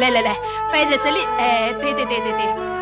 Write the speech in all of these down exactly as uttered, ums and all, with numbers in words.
来来来，摆在这里。哎，对对对对对。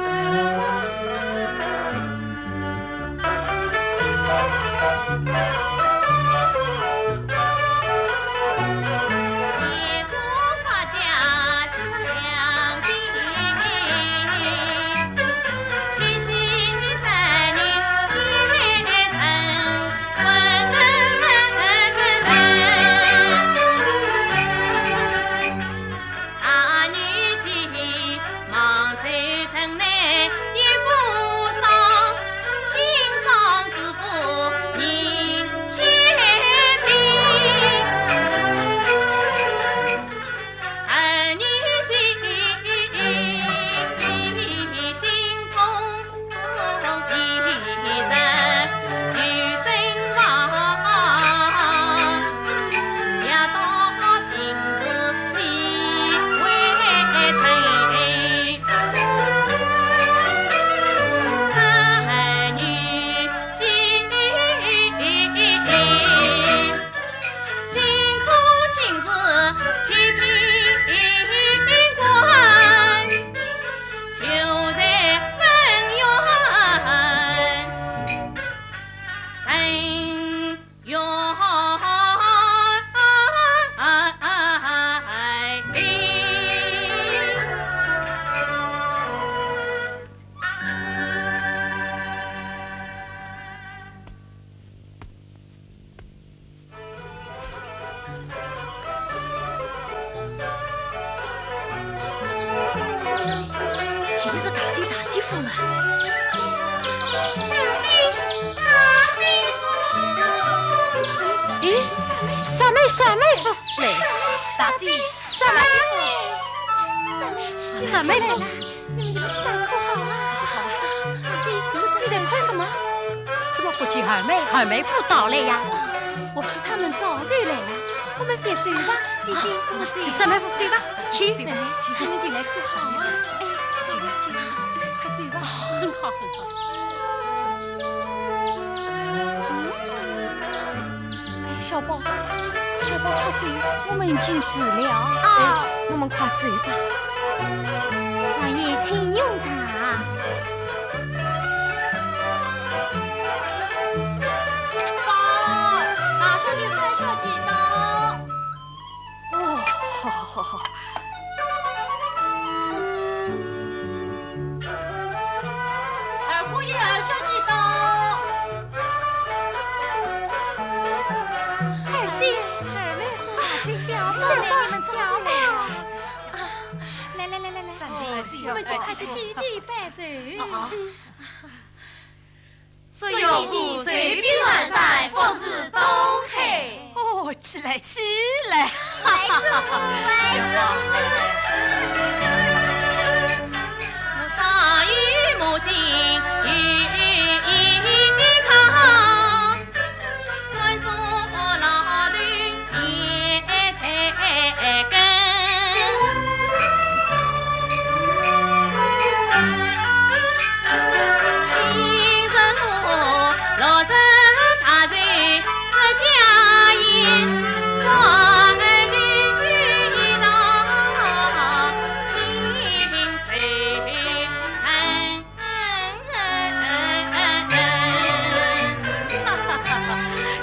其实大姐大姐夫嘛。大姐大姐夫。咦，三妹三妹夫。来，大姐三妹夫。三妹夫。 你们，你们这样可好啊？好啊。大姐，你们在看什么？怎么不见二妹？二妹夫到来呀。啊，或许他们早就来了，我们先走吧。姐姐，我们走。三妹夫，走吧，请。妹妹，你们进来可好啊？哎，进来，进来，快走吧。很好，很好。嗯。 哎，小宝，小宝，快走，我们已经迟了。啊。哎，我们快走吧。王爷，请用茶。宝，马上就三小姐到。 哦，好，好，好，好。二姑爷、二小姐到。二姐、二妹、二姐、小妹，你们早来了。啊，来来来来来，哦，我们就快去地地拜寿。啊。 只有湖水比南山，福如东海。哦，起来，起来。来祝福，来祝福。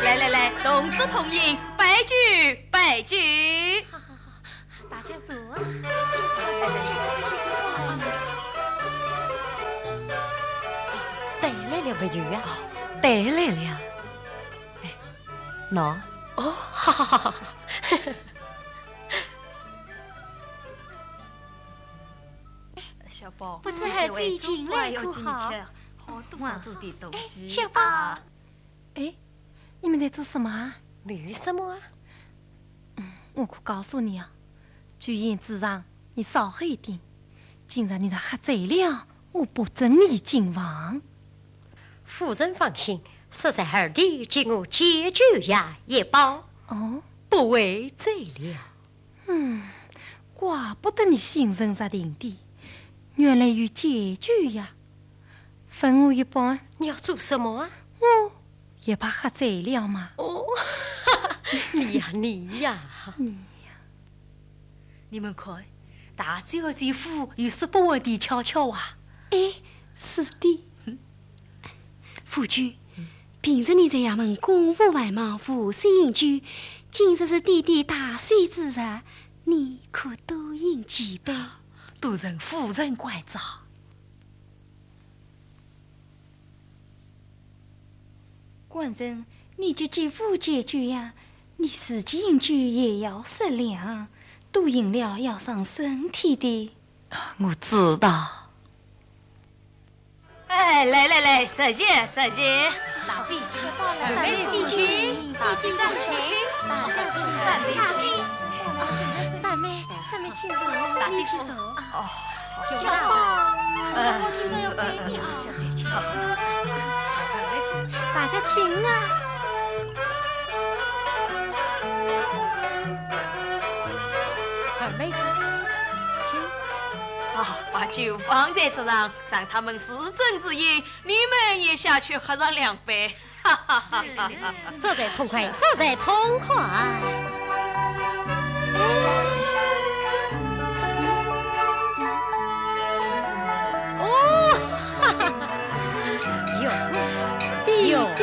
来来来，同桌同饮，拜酒，拜酒。好好好，大家坐啊。带来了没有啊？带来了。哎，喏。哦，好好好好。 小宝，不知二姐近来可好？好多好多的东西。哎，小宝。啊。哎，你们在做什么啊？没什么啊。嗯，我可告诉你啊，酒宴之上你少喝一点，今朝你若喝醉了，我不准你进房。夫人放心，适才二弟请我解酒呀，一包。哦。不会醉了。 嗯，怪不得你心神若定的，原来有解酒呀。分我一半。你要做什么啊？我也怕喝醉了嘛。哦，你呀，你呀。你呀。你们看，大姐姐夫有十八万的钞票啊？哎，是的。夫君，平日你在衙门公务繁忙，无心饮酒，今日是爹爹大喜之日，你可多饮几杯。多承夫人关照。 官人，你这几副戒酒呀，你自己饮酒也要适量，多饮了要伤身体的。我知道。哎，来来来，食席食席。大姐请，三妹请，大姐请，大姐请，三妹请。啊，三妹，三妹请坐，大姐请坐。啊。 哦，小宝，小宝现在要陪你啊。大家请啊。二妹子，请。啊，把酒放在桌上，让他们自斟自饮，你们也下去喝上两杯。 坐得痛快，坐得痛快。哎，哦，哈哈，有，有。弟弟。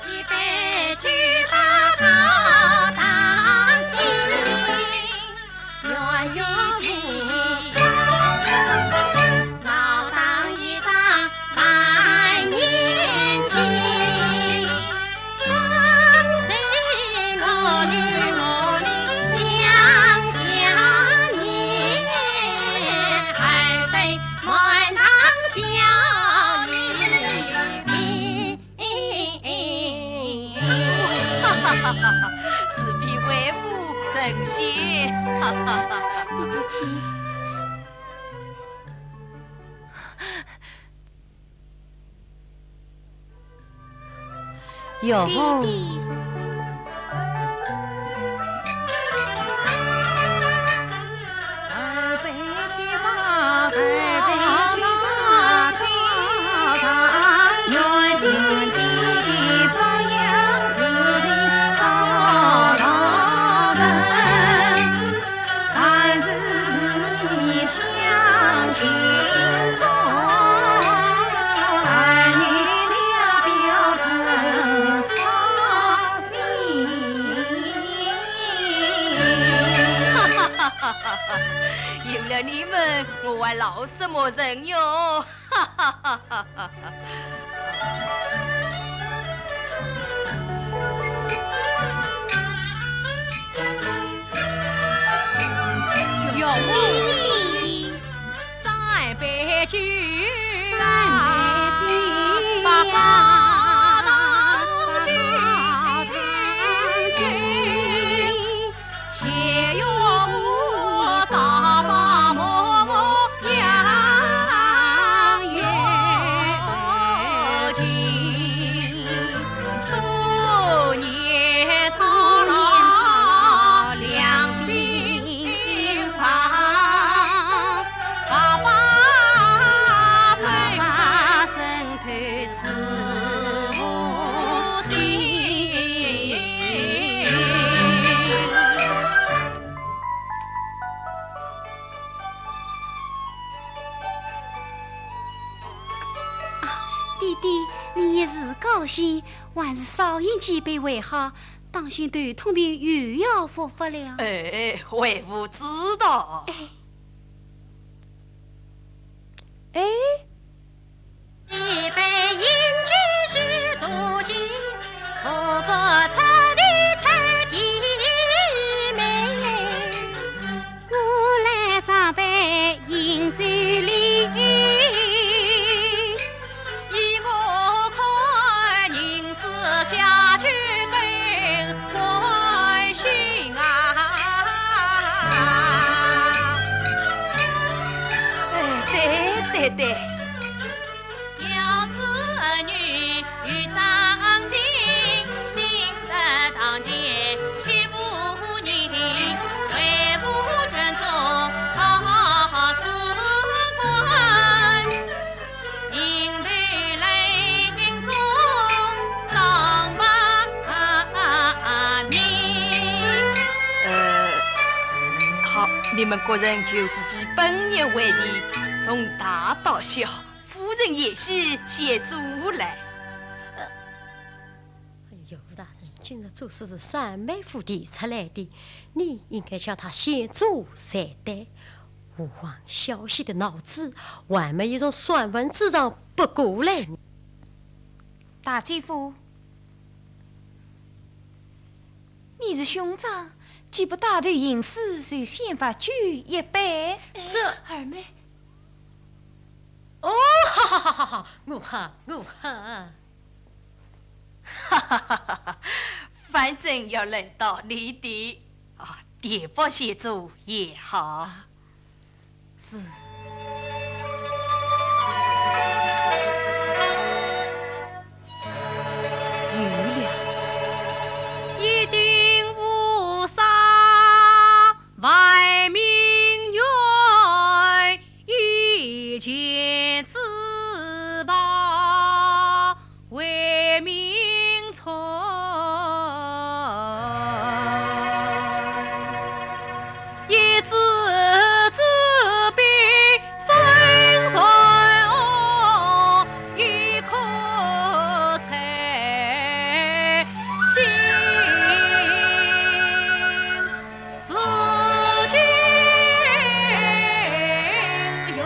一杯酒把高堂敬。 哈哈哈哈哈，是比为父成仙，哈哈哈哈。弟弟请。有。弟弟。 哈哈哈哈哈！有了你们，我还劳什么神哟？哈哈哈哈哈！有。 三杯酒啊，三杯酒啊，把高堂敬。斜月无，朝朝暮暮，养育情。多年操劳，两鬓霜。 爸爸身，爸爸身后事无信。啊，弟弟，你一时高兴，还是少饮几杯为好，当心头痛病又要复发了。哎，为父知道。哎。 哎。一杯饮酒须助兴，何不出地出地门？古来长辈饮酒礼，依我看，人是下酒更欢喜啊。哎，对，对，对。 呃，好。你们各人就自己本业为题，从大到小，夫人也是写出来。哎呦，大人，今日做事是三妹夫提出来的，你应该叫他先做才对。我王小喜的脑子还没有从算盘子上拨过来呢。大姐夫，你是兄长，既不带头行事，就先罚酒一杯。这二妹，哦，哈哈哈哈哈，我哈，我哈。哈哈哈哈，反正要轮到你的，啊，点拨些酒也好。 是。有了。一定无伤，万民愿一箭之报 为民春。一子之悲，分传哦，亦可在心。 自今远。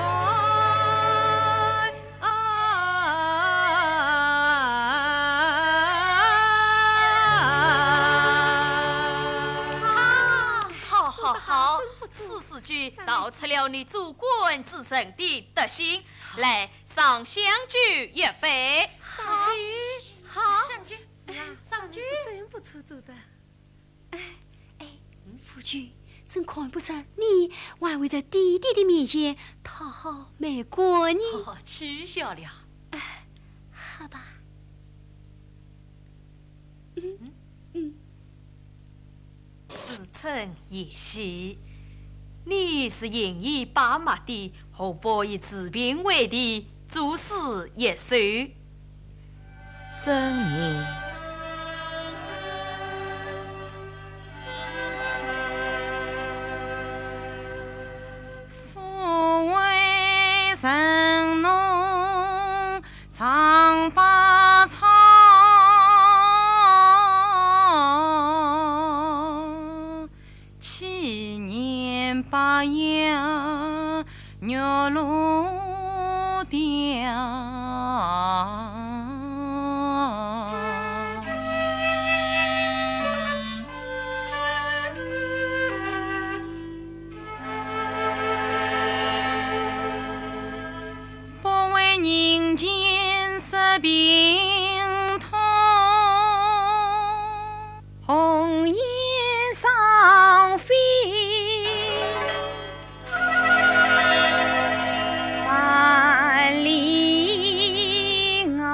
好，好，好，四十句道出了你做官之人的德行。来，上香酒一杯。好，好，上酒，是啊，上酒。真不错做的。 哎，哎，夫君，真看不出你还会在爹爹的面前讨好妹官呢。哦，取笑了。哎，好吧。嗯，嗯。子春也喜，你是行医把脉的，何不以治病为题，作诗一首？ 遵命。父为神农尝百草，七年八月 玉露调。不为人间失病痛，红颜伤肺 万里外。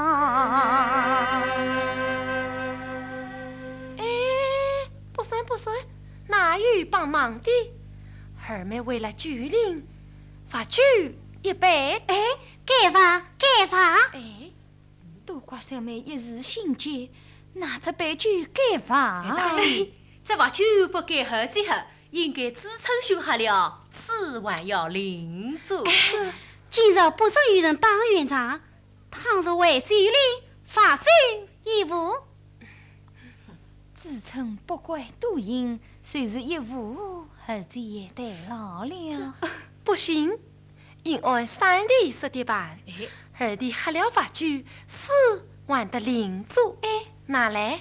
哎，不算不算，哪有帮忙的？二妹为了酒令，罚酒一杯。哎，该罚，该罚。哎， 都怪小妹一时心急，拿这杯酒给罚。哎，大姐，这罚酒不该喝即喝，应该子春兄喝了，诗还要另作。哎，今朝不是有人打圆场，倘若为酒令，罚酒亦无。子春不敢多言，就是亦无，而且也太老了。这，不行， 应按三弟说的办。哎。二弟喝了罚酒，诗还得另作。哎。拿来。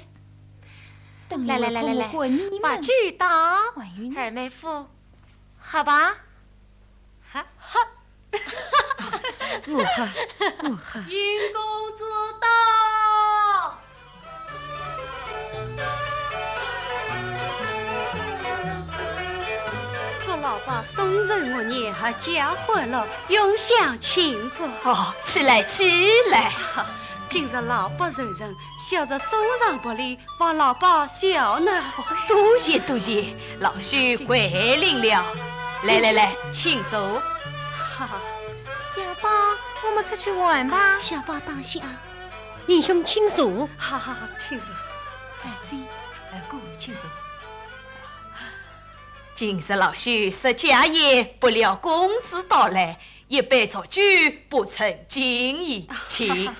等一会儿来来来来来，看我管你们。罚酒倒，还有你。二妹夫，喝吧。哈，哈。我喝，我喝。尹公子到。 祝老伯松寿末年，阖家欢乐，永享清福。哦，起来，起来。今日老伯寿辰，小侄送上薄礼，望老伯笑纳。多谢，多谢，老朽跪领了。来来来，请坐。好。小宝，我们出去玩吧。小宝当心啊。 英雄请坐。好好好，请坐。二姐，二哥，请坐。今日老朽设家宴，不料公子到来，一杯浊酒不成敬意，请。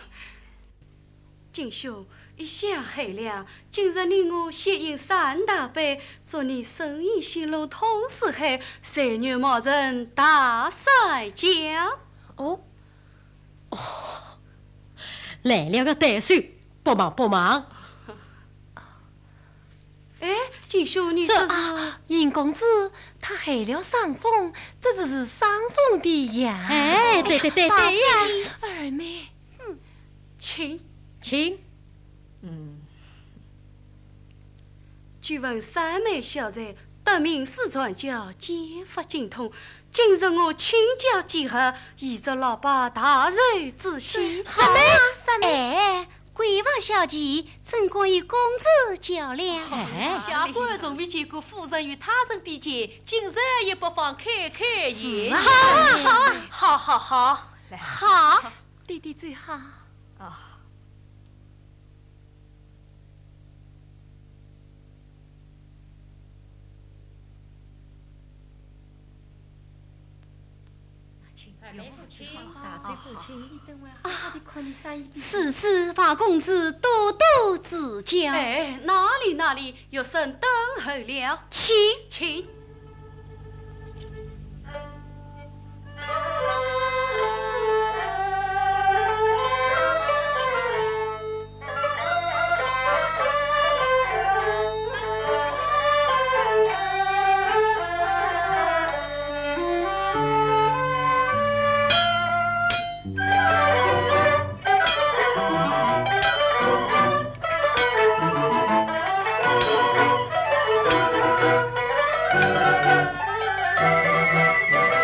景兄，一向寒了，今日你我协饮三大杯，祝你生意兴隆，通四海，财源茂盛，大赛家。哦，哦，来了个对手，不忙不忙。 哎，景兄，你这是？这啊，尹公子，他害了伤风，这是治伤风的药。哎，对对对对呀。二妹，嗯，请。请。嗯。久闻三妹小才，得名四川，叫剑法精通， 今日我亲家介绍，愿老伯大受之喜。什么？什么？哎，闺房小姐，怎敢与公子较量？哎，下官从未见过夫人与他人比肩，今日也不妨开开眼。是啊，好啊，好啊。好，好，好，来。好。弟弟最好。啊。 请，请，大姐夫，请。啊，此次望公子多多指教。哎，哪里哪里，学生等候了。请。请。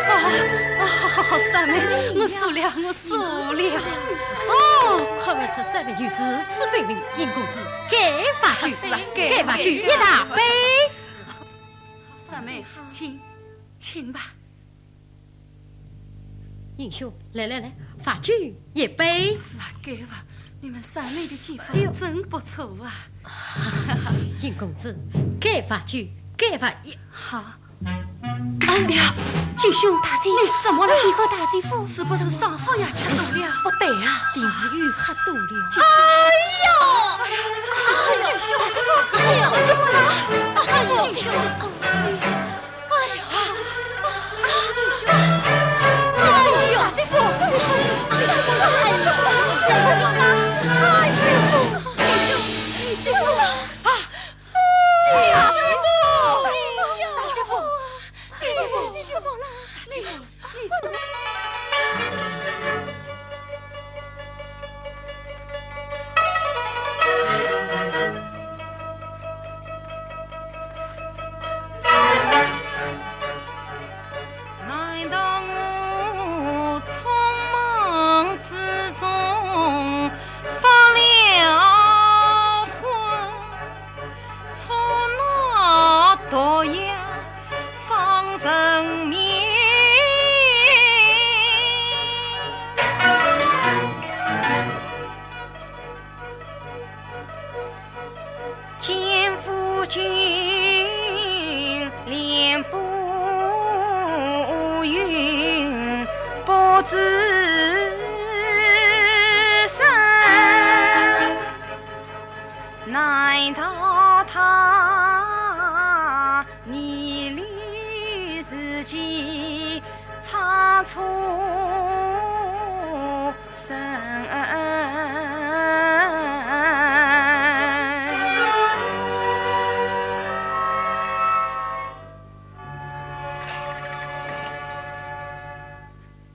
啊，啊，三妹，我输了，我输了。哦，看不出三妹有如此本领，尹公子，干罚酒，是啊，干罚酒，干罚酒。一大杯。三妹，请，请吧。 尹兄，来来来，罚酒一杯。是啊，干吧，你们三妹的剑法，哎呦，真不错啊。尹公子，干罚酒，干罚一。好。哎呀，九兄，大姐，你怎么了？你个大姐夫，是不是伤风药吃多了？不对啊，定是又喝多了。哎呦，哎呦，九兄，哎呦，哎呦，九兄。 哎呀，九兄，九兄，大姐夫，哎呀，九兄，哎呀，九兄，啊，九兄，大姐夫，大姐夫，大姐夫，大姐夫，你怎么了？ 难道我匆忙之中发了昏，错拿毒药 伤人命。奸夫金莲不允不吱声。 难道他逆流自己唱错声？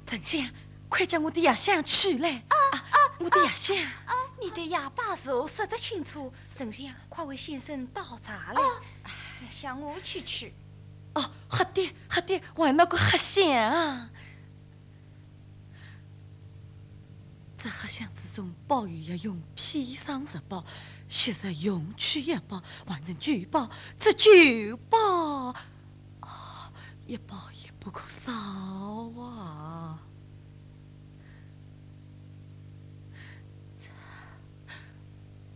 丞相，快将我的药箱取来！啊，啊，我的药箱！啊，你的哑巴舌说得清楚，丞相，快为先生倒茶来。啊。哎，让我去取。哦，好的，好的，还有那个黑箱啊！这黑箱之中包有药用砒霜入包，昔日用去一包，换成九包，这九包，哦，一包也不可少啊！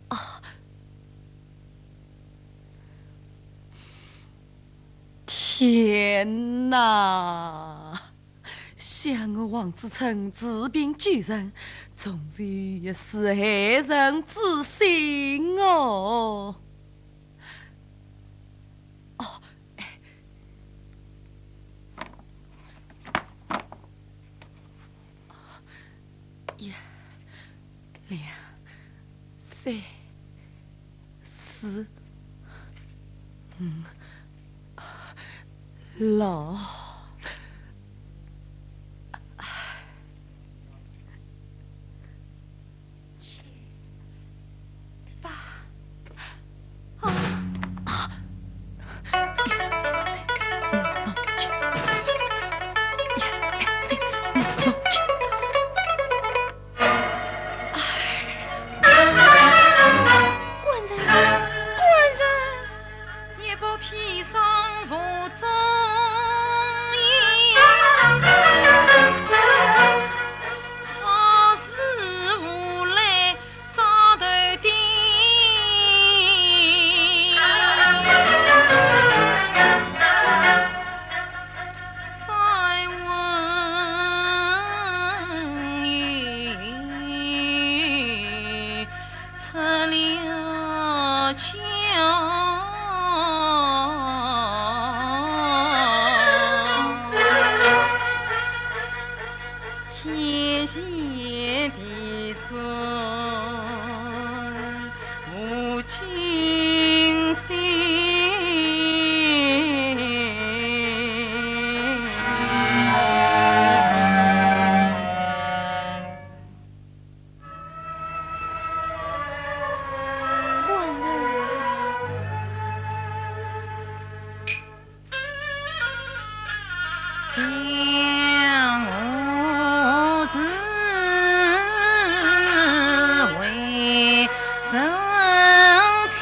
啊，天哪！想我王子成治病救人，终于一死害人之心哦。哦，哎。 一、两、三、四、五、六、七、八。 啊！啊！一二三四五六七，一二三四五六七。哎。官人，官人！一部砒霜覆中央，好似无泪 扎头顶。三文鱼出了桥。 天前地中无今心。官人。 想我是为人清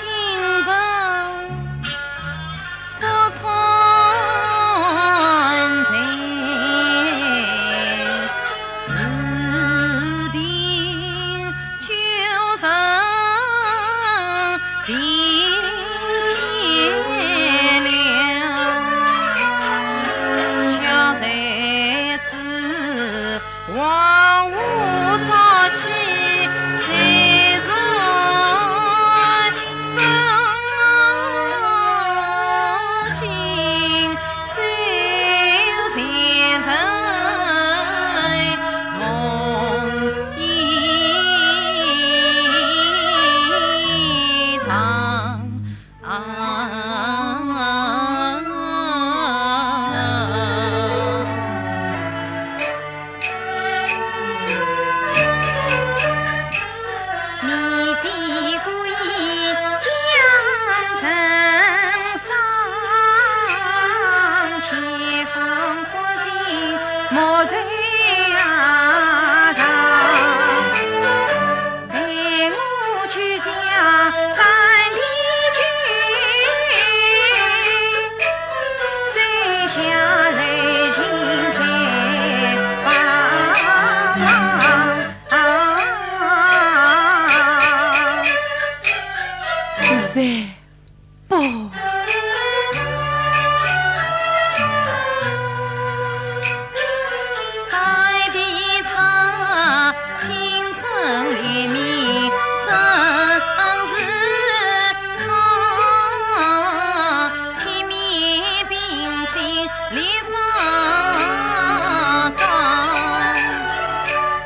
贫，不贪财，治病 救人病天良，恰才子王屋早起，谁人生今 奴才不。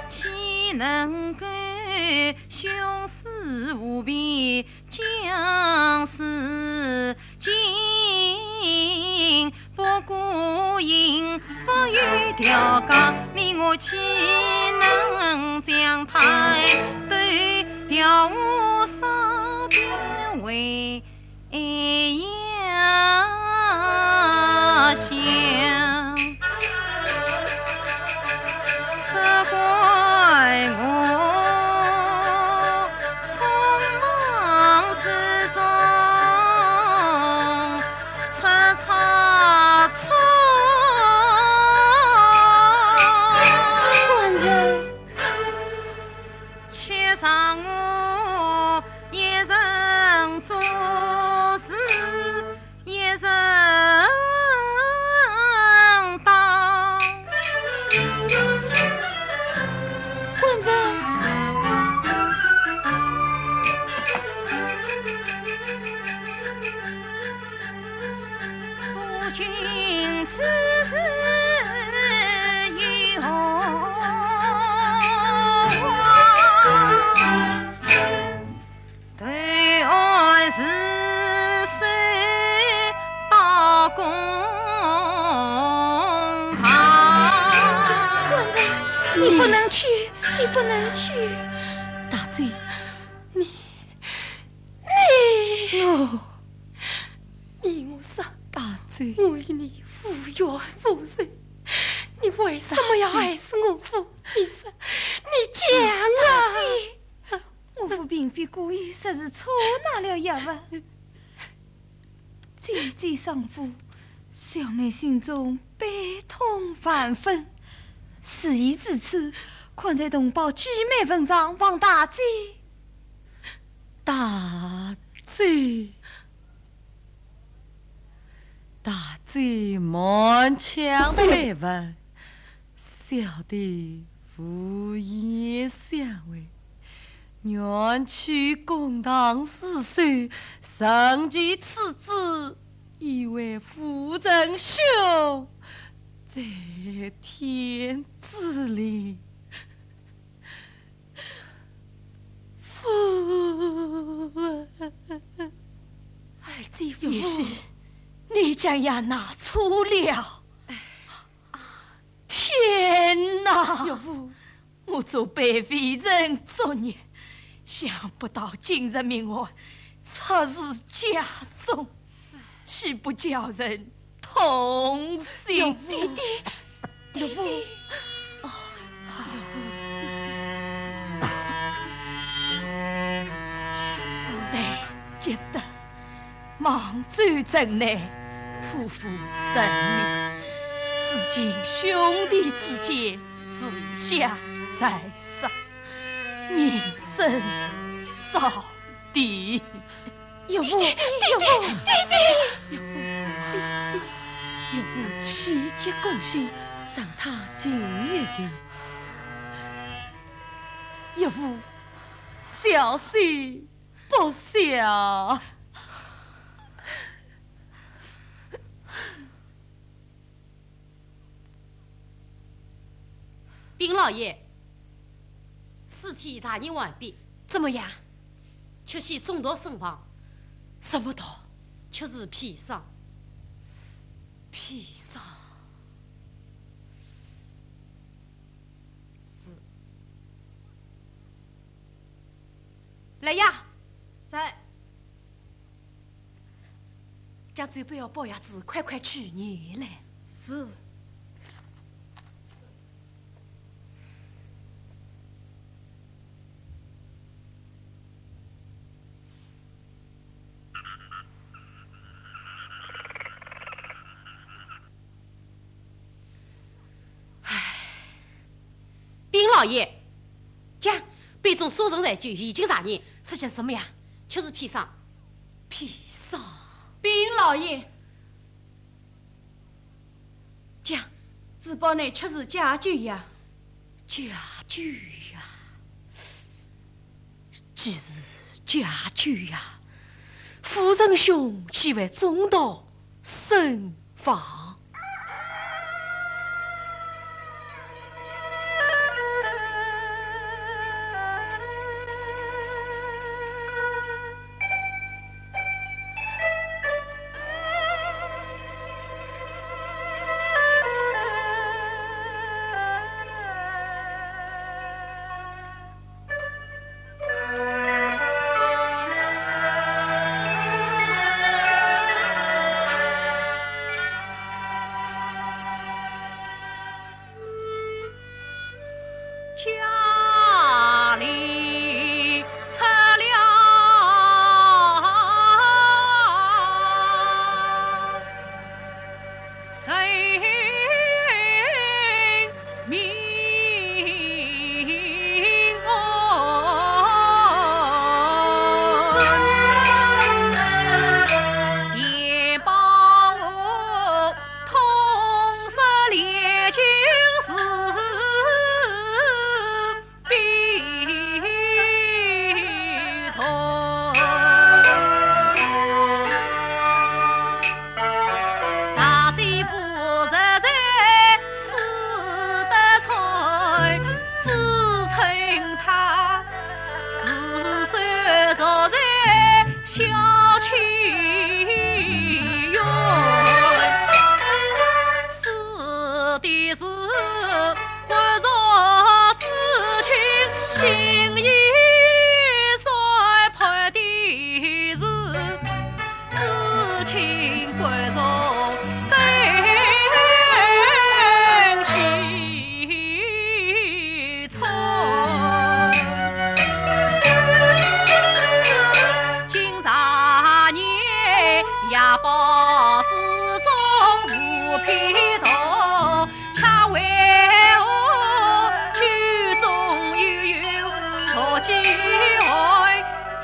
岂能够 凶尸无变僵尸今，不过因法有调解，你我岂能将他对调和烧变为 哎呀，想，这怪我匆忙之中出差错。官人。 且让我一人做事。君子有望，对岸是谁到公堂？官人，你不能去，你不能去。大姐，你，你，我，你我说，大姐，我与你无冤无仇，你为什么要害死我父？你说，你讲啊！大姐，我父并非故意，实是错拿了药物。姐姐伤父，小妹心中悲痛万分。事已至此，看在同胞姐妹份上，望大姐，大姐，大姐满腔悲愤，小弟无言相回。愿取公堂尸首，成其次子，以慰父曾兄在天之灵。父，儿子，也许你将药拿错了。天哪！岳父，我做辈未曾作孽，想不到今日命案出自家中，岂不叫人痛心？岳父，爹爹，爹爹。时代急得，望州城内破获人命，如今兄弟之间自相残杀，民生扫地。 岳父，爹爹，岳父，爹爹，爹爹。岳父，岳父气急攻心，让他静一静。岳父，小心不小。 禀老爷，尸体查验完毕。怎么样？确系中毒身亡。什么毒？确是砒霜。砒霜。是。来呀！在。 将周备药包药子快快取来。是。唉，禀老爷，讲，杯中所剩药酒已经查验，事情怎么样？确是砒霜。 砒霜。禀老爷，讲，纸包内确是假酒药。假酒药？既是假酒药，夫人兄岂会中毒身亡？小青云，死的是骨肉至亲，心已衰敗的是至亲骨肉更亲。 春。今朝夜泊之中无譬同，恰为我居中有有着几回，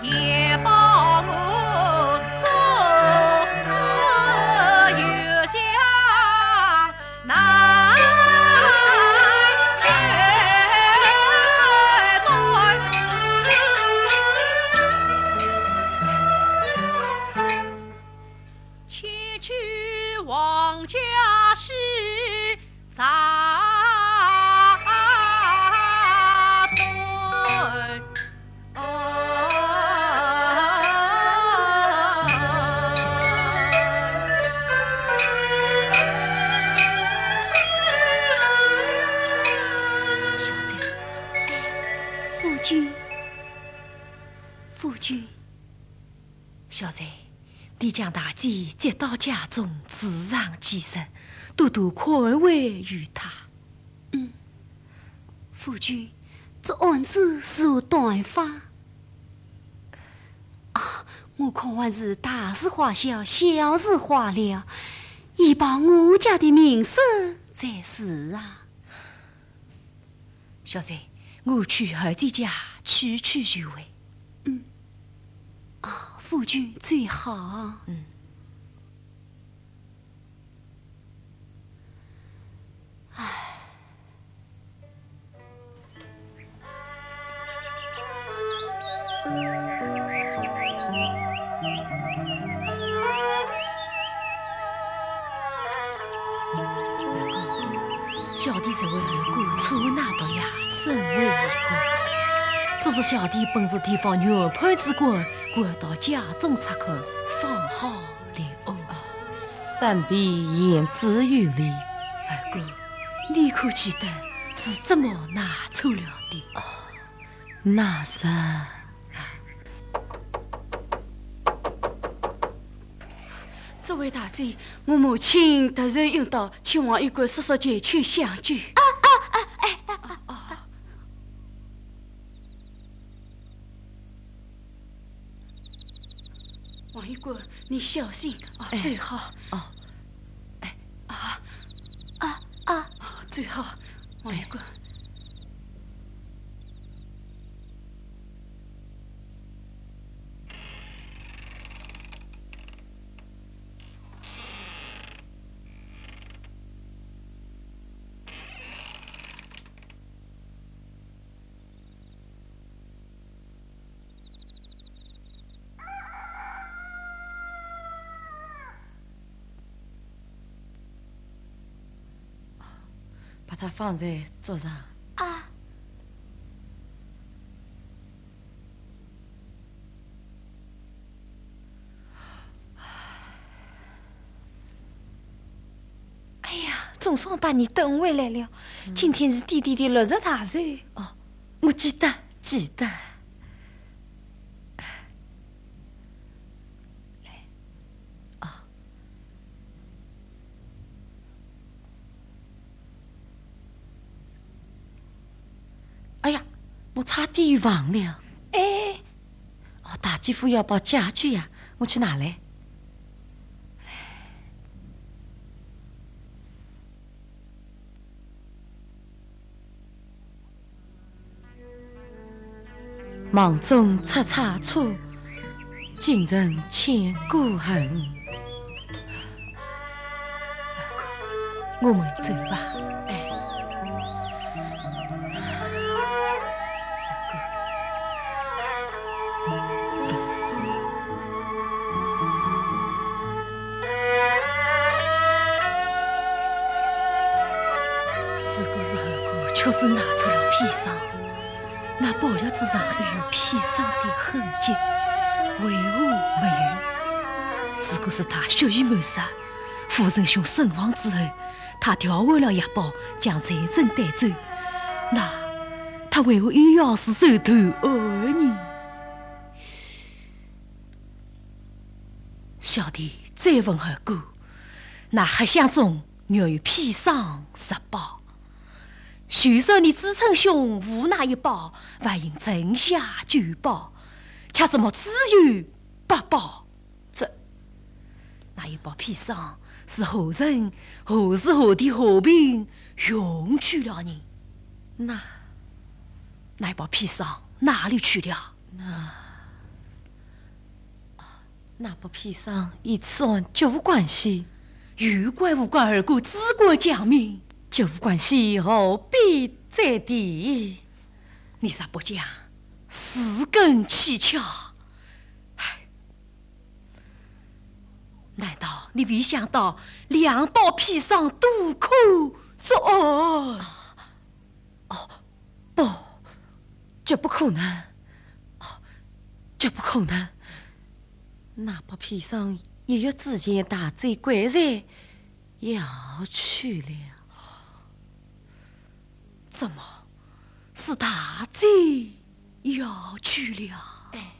填饱我终日游香。 难绝断。千秋王家世长断。 小姐。哎，夫君，夫君。小姐，你将大姐接到家中，住上几日，多多宽慰于她。嗯。 夫君，这案子如何断法？啊，我看还是大事化小，小事化了，以报我家的名声才是啊。小姐，我去二姐家去去就回。嗯。啊，夫君最好。嗯。唉。 二哥，小弟这回二哥错那毒药，身为一哥，只是小弟本是地方原判之官，故而到家中察看，方好 留案。三弟言之有理。二哥，你可记得是怎么拿错了的？那是……这位大姐，我母亲突然晕倒，请王医官速速前去相救。啊，啊，啊，哎，啊，啊，啊。 王医官，你小心啊，哎。最好。哦。哎。啊。啊，啊。啊，最好，王医官。哎。 把它放在桌上。啊。哎呀，总算把你等回来了。嗯。今天是弟弟的六十大寿。哦， 我记得，记得。来，啊。哎呀，我差点忘了。哎。哦，大姐夫要包家具呀，我去拿来。 忙中出差错，今生千古恨。我们走吧。哎。 如果是二哥确实拿错了砒霜，那包药纸上也有砒霜的痕迹。为何没有？如果是他蓄意谋杀，夫人兄身亡之后，他调回了药包，将罪证带走，那他为何又要自首投案呢？小弟再问二哥，那黑箱中原有砒霜十包，就说你子称兄无那一包，还因城下旧包，却怎么只有八包？这，那一包砒霜是何人、何时、何地、何病用去了呢？那，那一包砒霜哪里去了？那，那包砒霜与此案绝无关系。有关无关，二哥只管讲明。绝无关系，何必再提？你若不讲，自更蹊跷。唉，难道你未想到两包砒霜都可作案？哦，不，绝不可能。哦，绝不可能。那包砒霜也与之前大醉鬼才要去了。怎么，是大醉要去了？哎。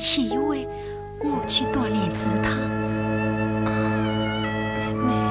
歇一会，我去锻炼祠堂。啊，妹妹。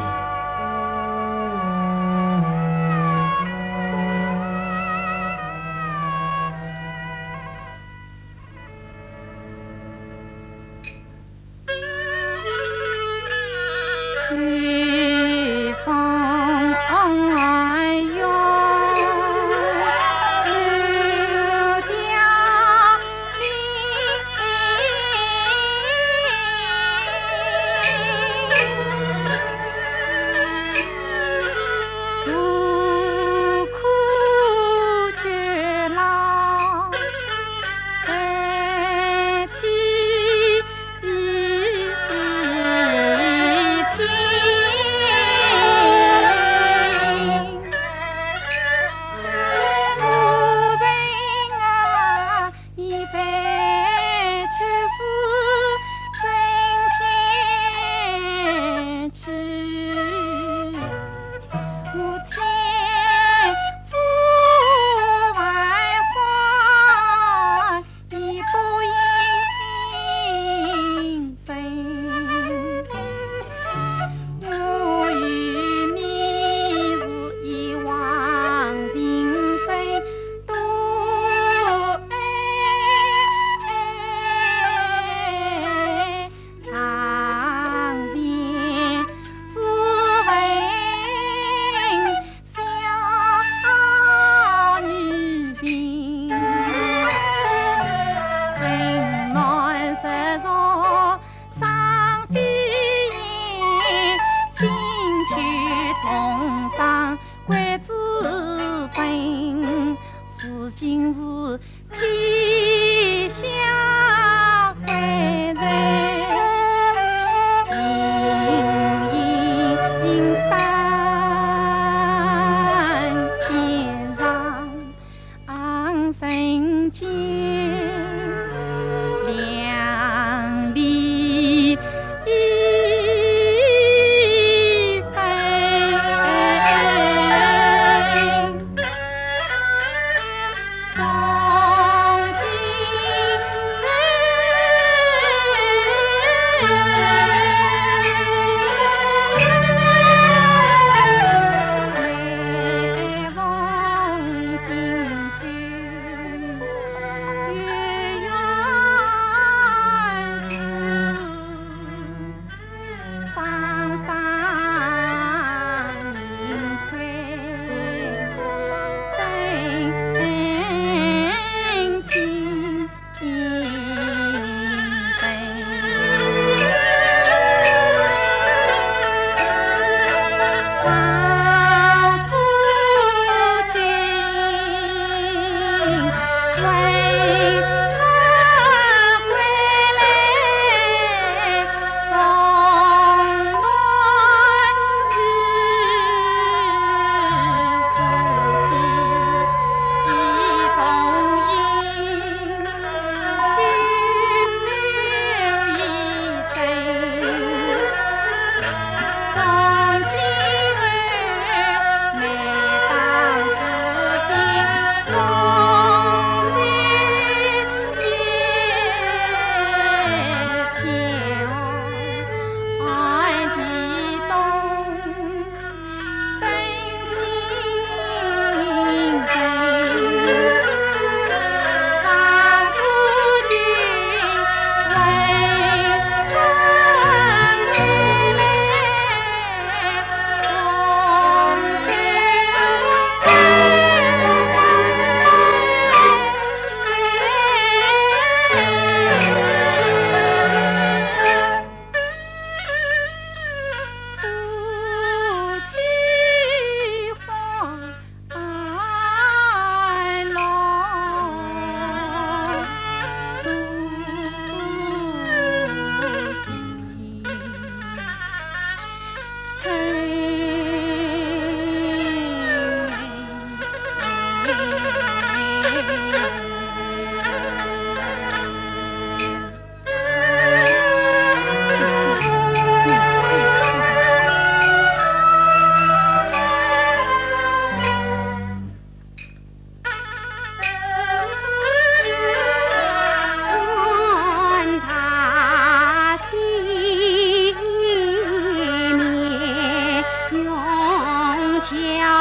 憔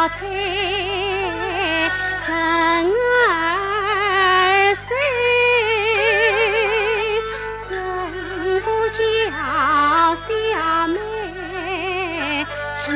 悴人儿瘦，怎不教小妹前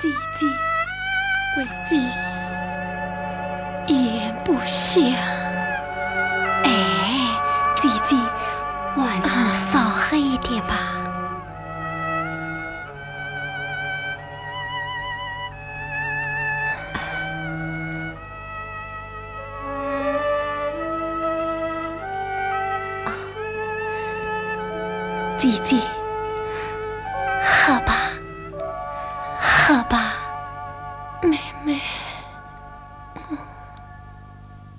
姐姐，为姐咽不下。哎，姐姐，还是少喝一点吧。姐姐，喝吧。 好吧，妹妹。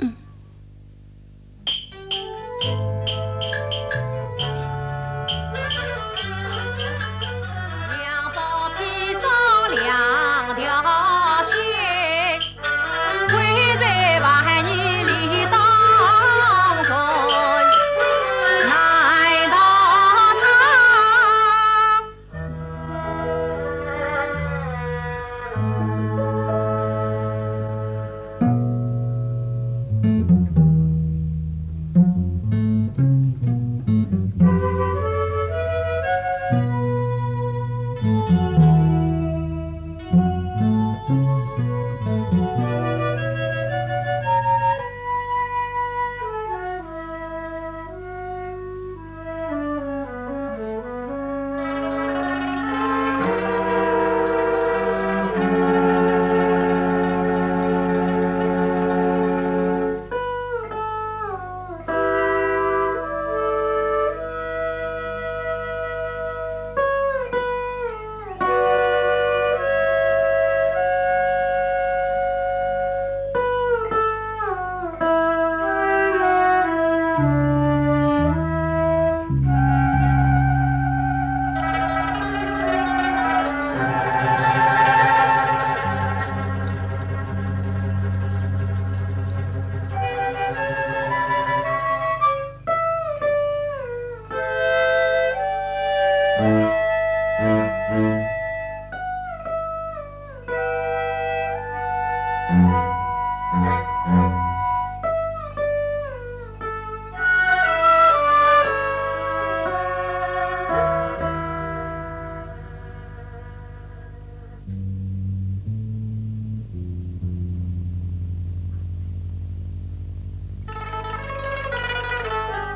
嗯。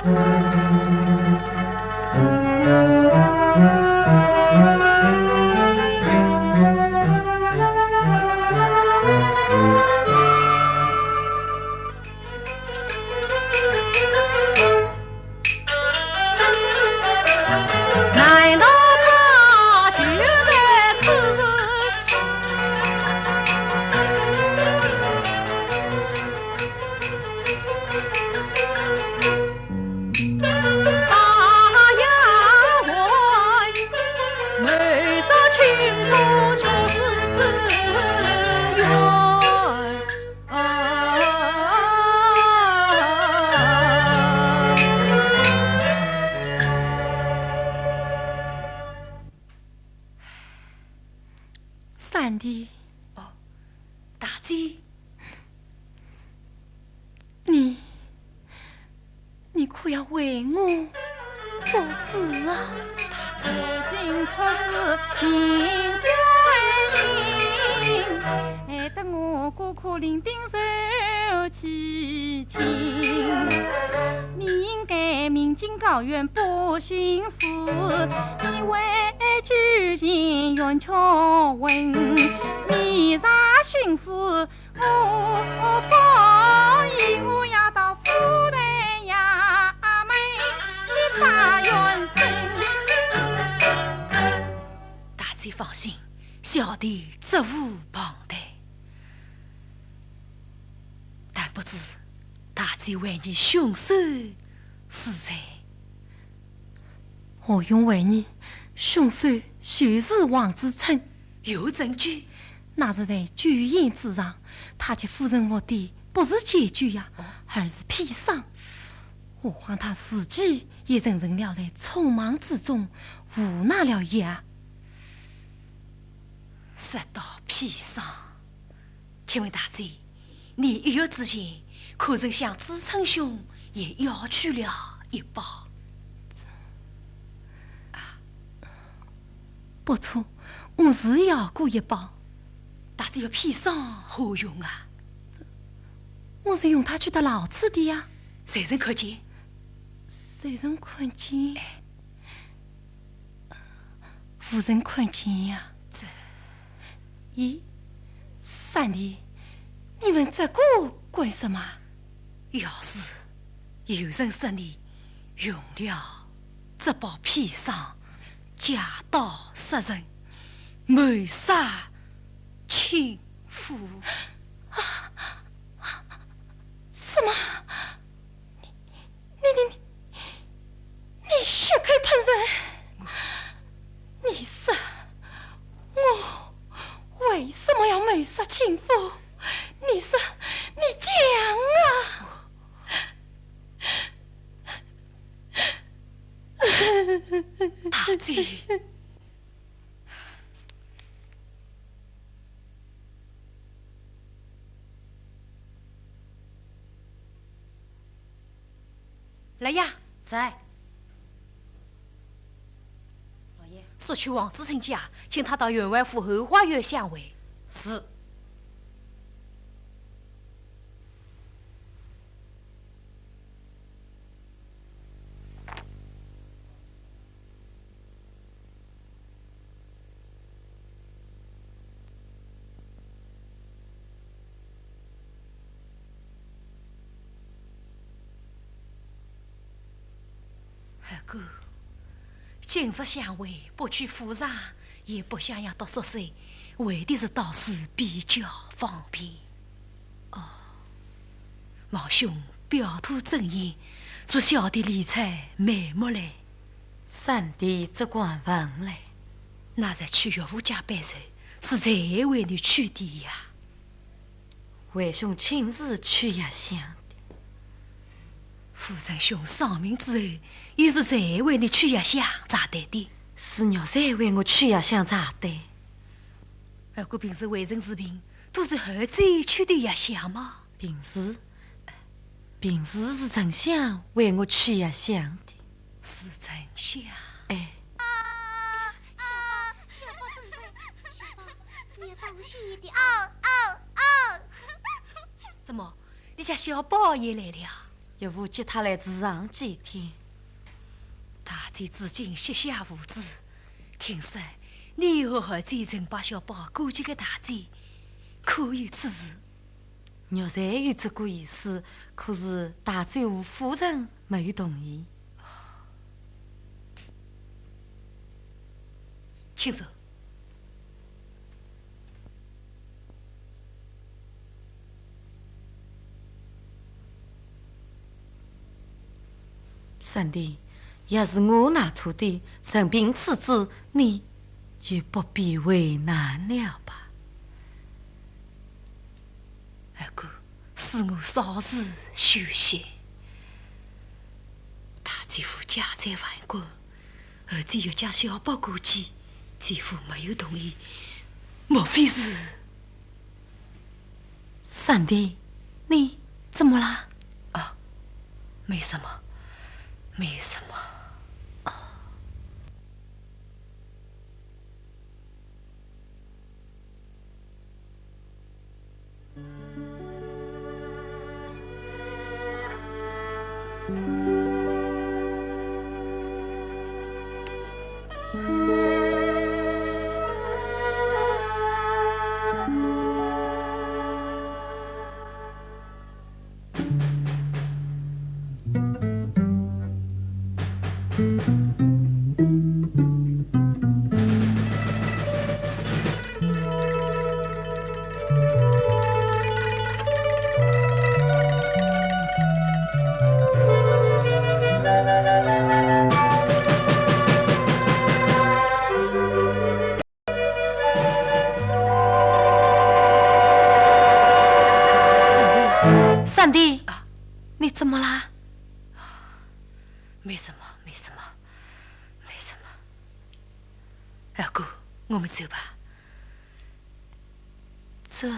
难道他就在此？大丫鬟，谋杀亲夫就是冤。 啊！三弟。哦，大姐。你，你可要为我做主啊！大姐。 大姐放心，小弟责无旁贷。 但不知大姐为你凶手是谁？何用为你？凶手就是王子琛。有证据？那是在酒宴之上，他给夫人服的不是解酒呀，而是砒霜。何况他自己也承认了在匆忙之中误拿了药。说到砒霜， 请问大姐，你入狱之前，可曾向子琛兄也要去了一包？啊，不错，我是要过一包。大姐，要砒霜何用啊？我是用它去脱牢子的呀。谁人看见？谁人看见？哎， 无人看见呀。这，咦，三弟，你问这个干什么？要是有人说你用了这包砒霜，假道杀人，谋杀亲夫。啊，什么？ 你，你，你，你血口喷人！你说，我为什么要谋杀亲夫？你说，你讲啊！大姐。 来呀。在。老爷。速去王子琛家，请他到员外府后花园相会。是。 二哥，今日相会不去府上，也不相让读书噻，为的是到此比较方便。哦，望兄表吐真言，助小弟理财眉目嘞。三弟只管问嘞。那日去岳父家拜寿，是谁为你取的呀？ 为兄亲自取药箱的。夫人兄丧命之后，又是谁为你取药箱查对的？是玉兰为我取药箱查对。二哥平时为人治病，都是后者取的药箱吗？平时，平时是沉香为我取药箱的。 是沉香。哎。小宝，小宝，你要当心一点啊。哦，哦，哦。怎么，你家小宝也来了？岳父接他来住上几天。大姐至今膝下无子，听说你又害这陈伯小宝过继个大姐，可有此事？玉才有这个意思，可是大姐和夫人没有同意。请坐。 三弟，要是我拿错的，任凭处置，你就不必为难了吧？二哥，恕我稍事休息。大姐夫家财万贯， 而且要将小宝过继，姐夫没有同意，莫非是？三弟，你怎么啦？啊，没什么，没什么。啊。 三弟，三弟，啊。你怎么啦？没什么，没什么，没什么。二哥，我们走吧。这……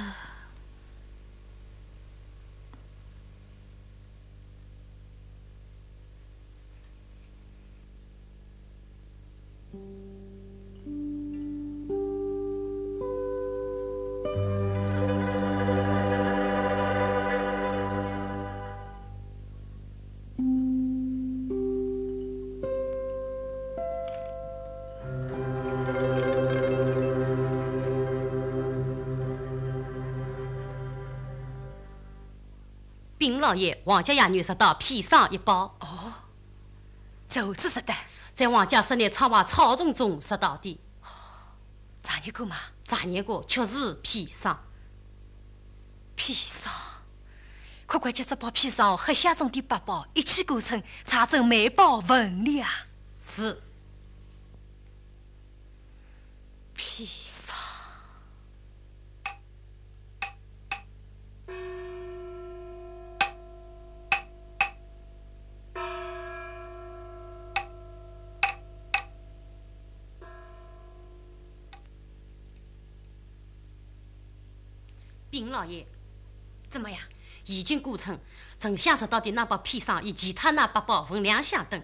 禀老爷，王家爷囡拾到砒霜一包。哦，在何处拾得？在王家室内窗外草丛中拾到的。查验过吗？查验过，确实砒霜。砒霜？快快将这包砒霜和箱中的八包一起过称，查证每包分量。是。 砒霜。禀老爷，怎么样？已经过称，陈香拾到的那包砒霜与其他那八包分量相等。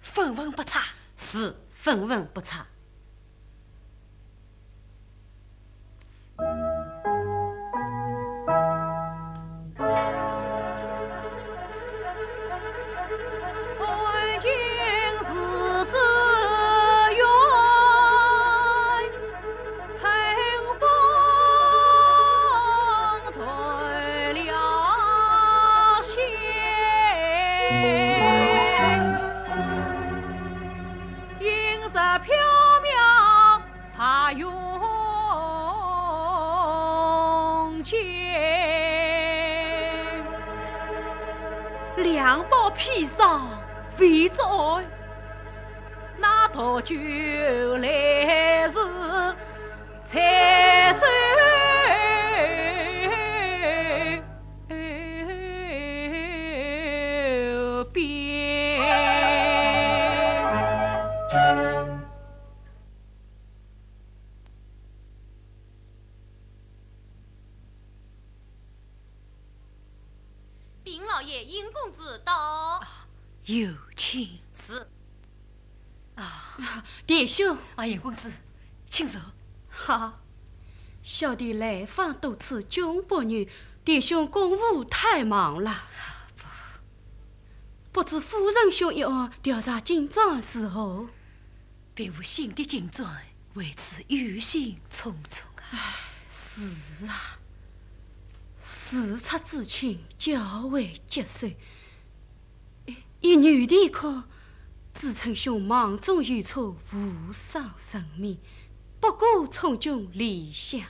分文不差。是，分文不差。两包砒霜为之爱，那道酒来时 在手边。禀老爷，尹公子到。啊，有请。是。 啊，田兄。啊，尹公子，请坐。好，小弟来访多次，终不遇，田兄公务太忙了。不，不知夫人兄一案调查进展如何？并无新的进展，为此忧心忡忡啊。唉，是啊，事出至亲，较为棘手。 依女婿看，子琛兄忙中有错，误伤人命，不过从军离乡。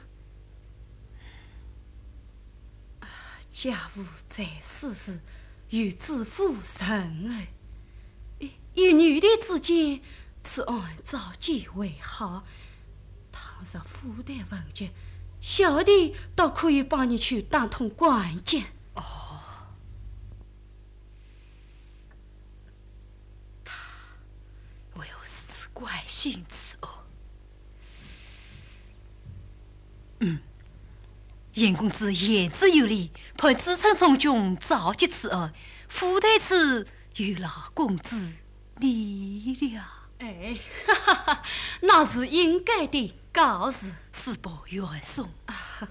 啊，家父在世时有子父仁厚，依女婿之见，此案早解为好。倘若夫代问及，小弟倒可以帮你去打通关节。哦。 他为何如此关心此案？嗯，严公子言之有理，判子琛从军，早解此案，夫代此有劳公子你了。哎，哈哈哈，那是应该的告辞。事不远送。啊。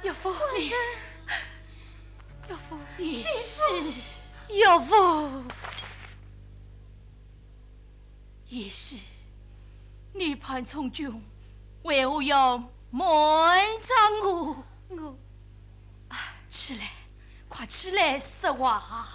岳父，你，岳父，你是，岳父。 叶氏，你判充军，为何要瞒着我？我，啊，起来，快起来说话。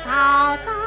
玉簪。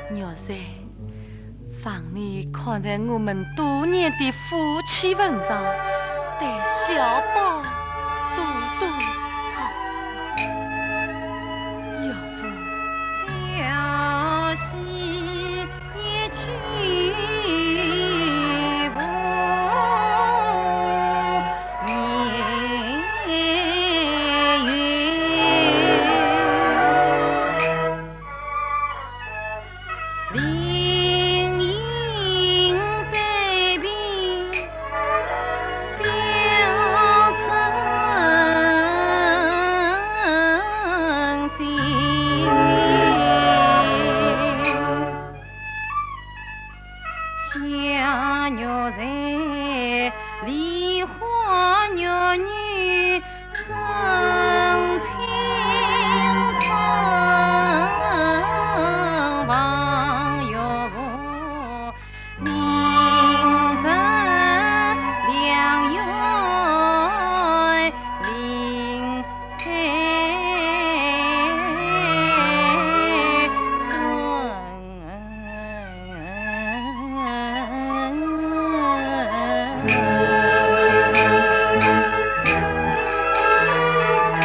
玉簪，望你看在我们多年的夫妻份上，对小宝多多照顾。岳父。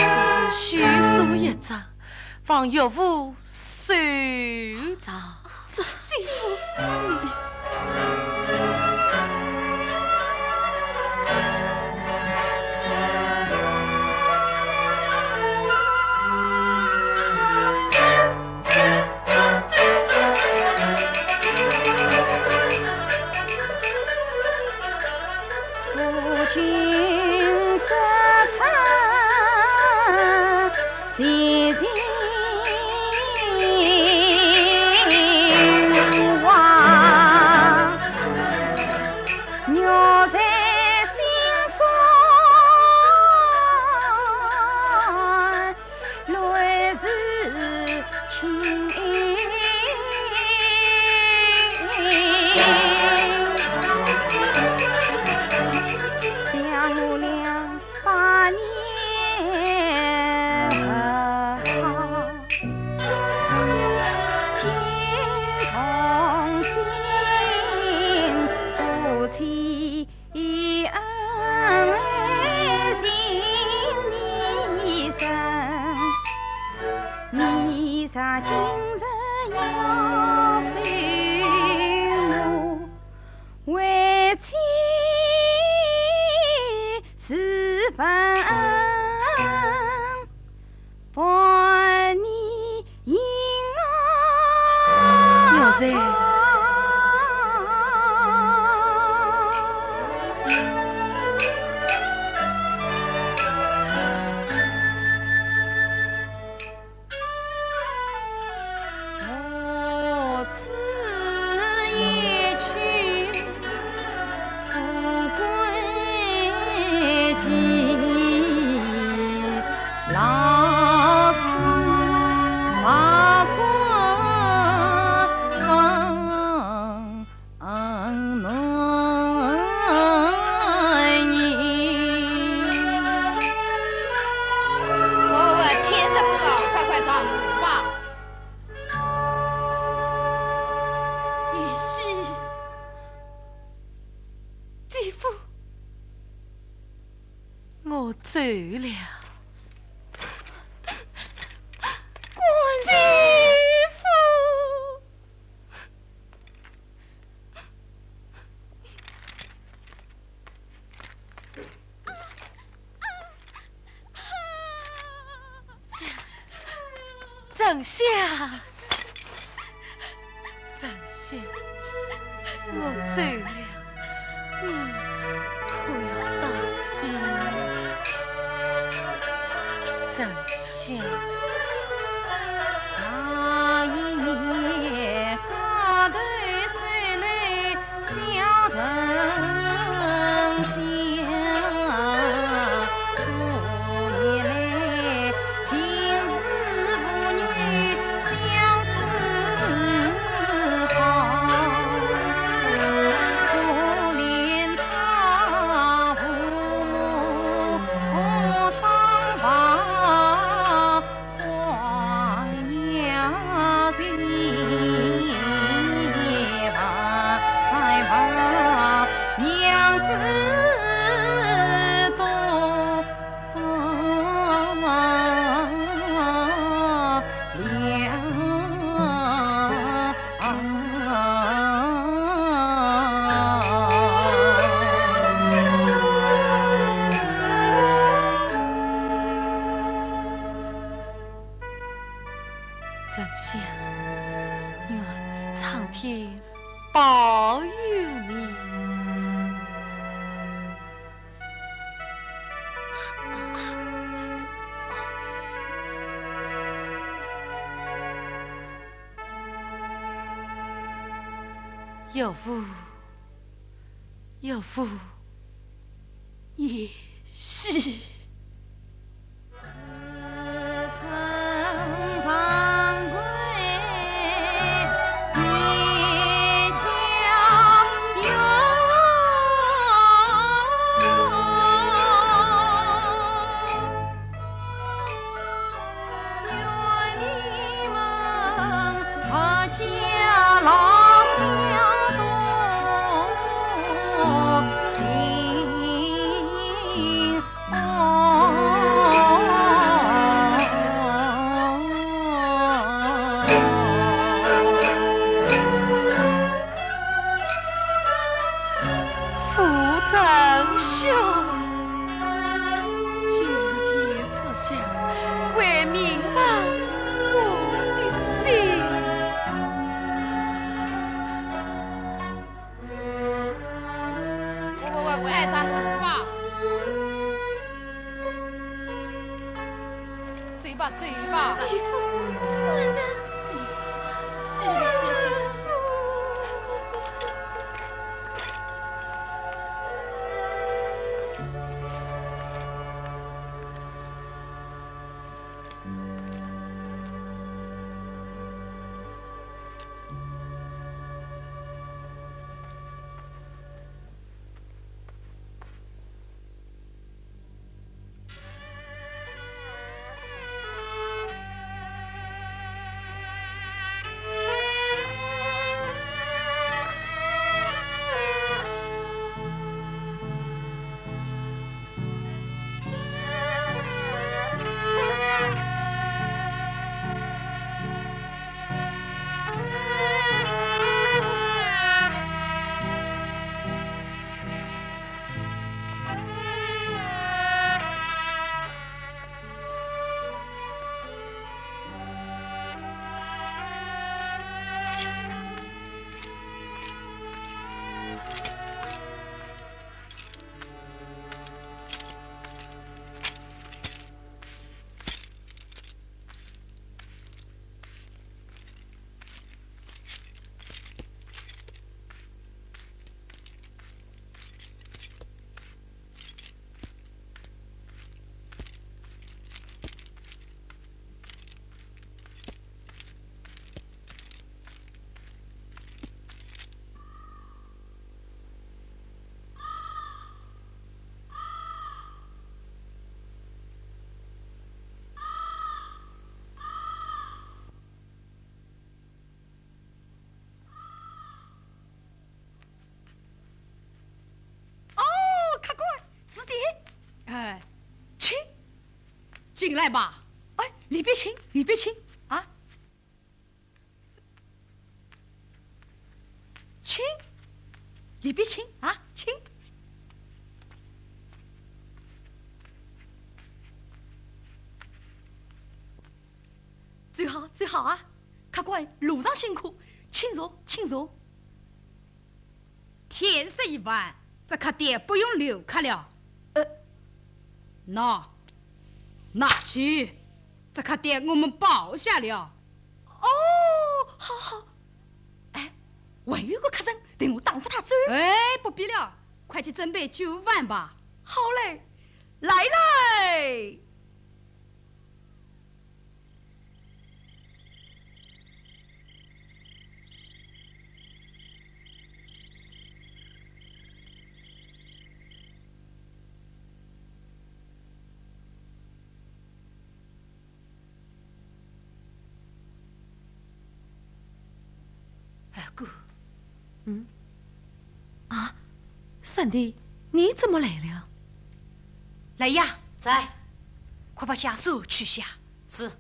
这是虚书一张，望岳父收藏。这，再不走，快快上路吧。叶喜，姐夫，我走了。官人。姐夫。 丞相，丞相，我走了，你可要当心了。丞相。丞相，愿苍天保佑你。 岳父，岳父。叶喜。父长兄，九泉之下，唯明白我的心。喂喂喂，快上路吧。 走吧，走吧。姐夫，官人，官人。哎，请，进来吧。哎，里边请，里边请啊。请，里边请啊，请。坐好，坐好啊，客官路上辛苦，请坐，请坐。 天色已晚，这客店不用留客了。呃，喏，拿去，这客店我们包下了。哦，好好。哎，还有个客人，等我打发他走。哎，不必了，快去准备酒碗吧。好嘞，来嘞。 二哥。嗯？啊，三弟，你怎么来了？来呀，在。快把下手取下。是。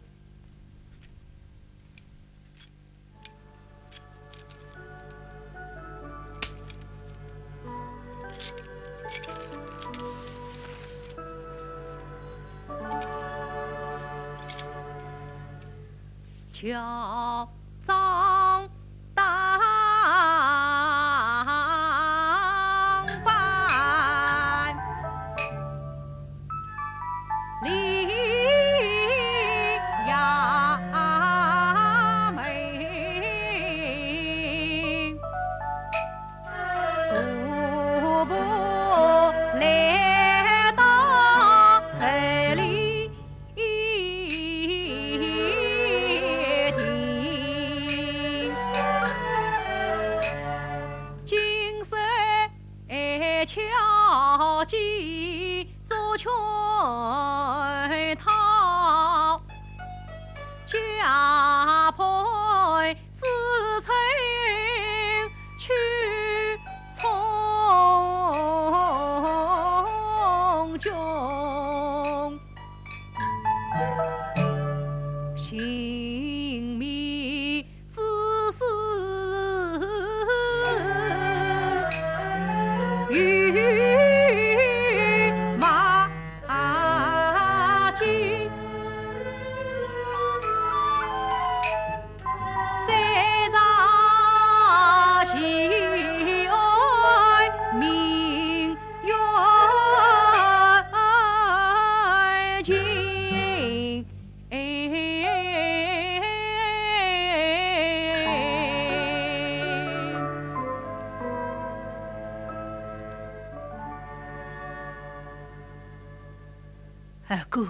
二哥，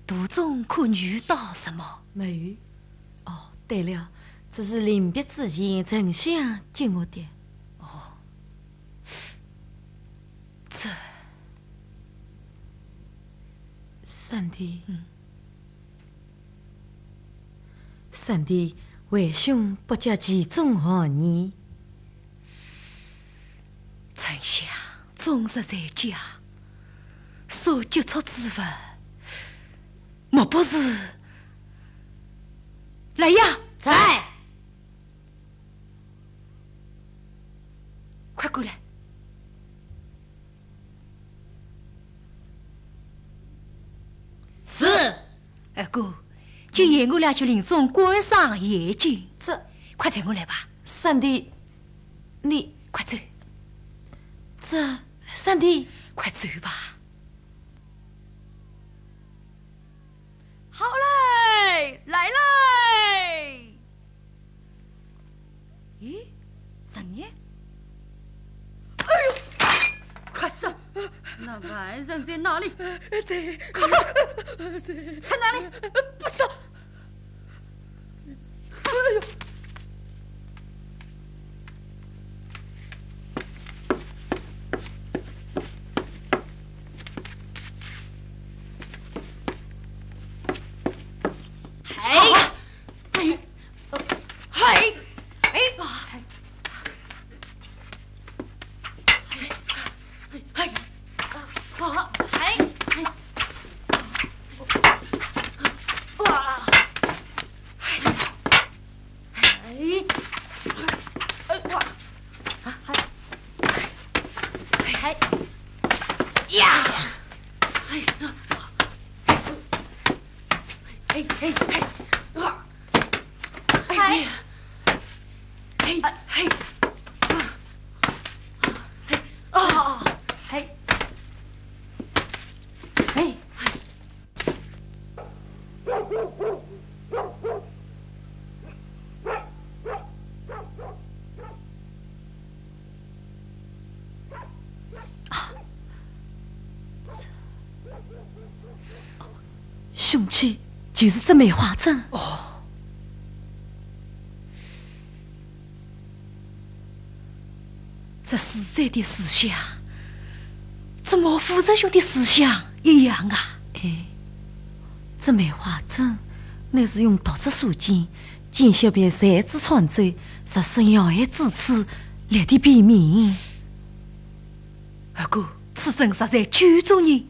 途中可遇到什么？没有。哦，对了，这是临别之前丞相给我的。哦，这……三弟。嗯。 三弟，为兄不解其中含意。丞相终日在家，所接触之物，莫不是……来呀！在。快过来。 是。二哥，今夜我俩就另种观赏夜景。这……快随我来吧。三弟，你……快走。这……三弟，快走吧。 好嘞，来嘞！咦，人呢？哎呦，快说，那男人在哪里？在……快说，在……在哪里？不说。哎呦！ 嘿，嘿，嘿，哎，哎，哎，哎，哎，哎，哎，哎，哎，啊！哎，哎，哎，啊！哎，啊！哎，哎。 凶器就是这梅花针。哦。这死者的思想，怎么和夫人兄的思想一样啊？哎，这梅花针乃是用毒汁所煎， 金小便擅自穿走，实施要害之处，立地便明。二哥，此人实在酒中人。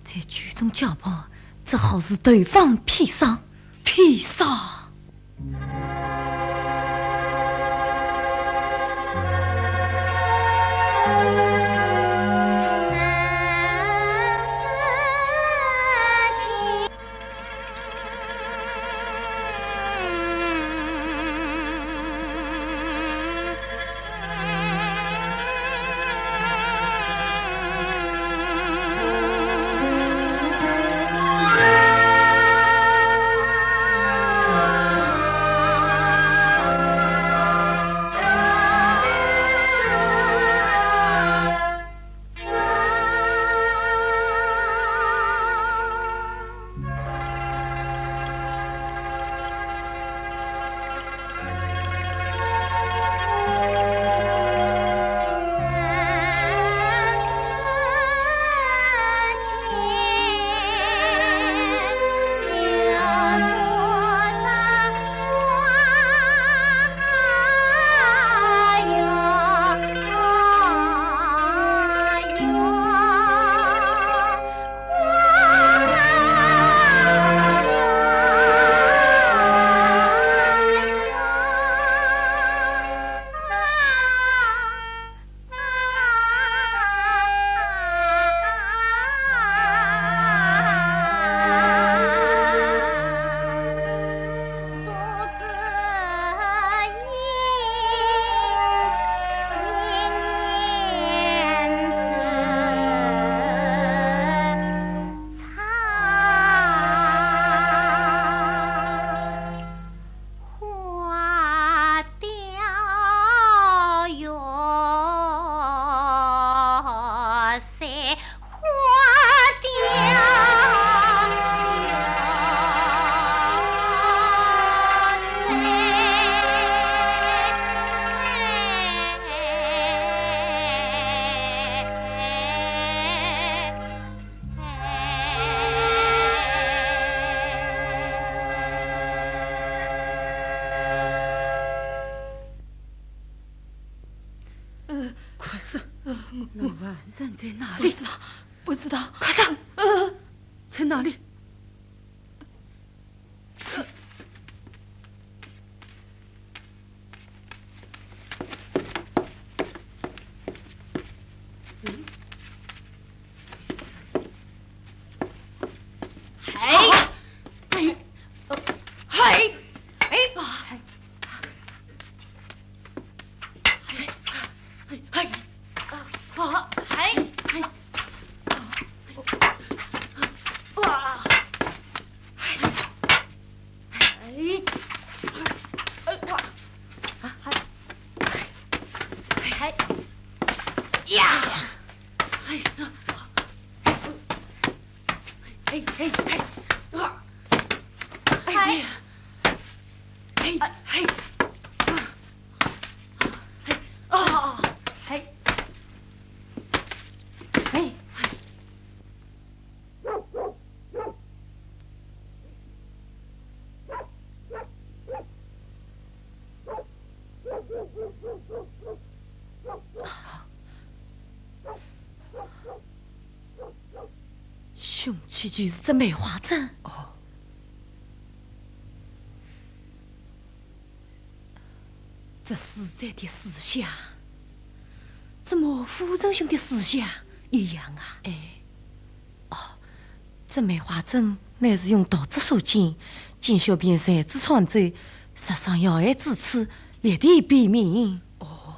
在酒中交棒，只好是投放砒霜。砒霜？呃，快说，呃，我，我，那个犯人在哪里？不知道，不知道。快说，呃，在哪里？ 嘿，嘿，嘿，哎，哎，哎，哎，啊，啊，嘿，嘿，啊，哇，嘿，嘿，哎，哎，哇，啊，嘿，嘿，嘿，呀，哎，啊。 嘿，嘿，嘿，啊！哎呀！嘿，嘿，啊！嘿，啊！嘿，嘿，嘿。 凶器就是这梅花针。哦。这死者的思想，怎么和夫人兄的思想一样啊？哎。哦，这梅花针乃是用毒汁所煎，见小便才子穿走，若伤要害之处，立即毙命。哦，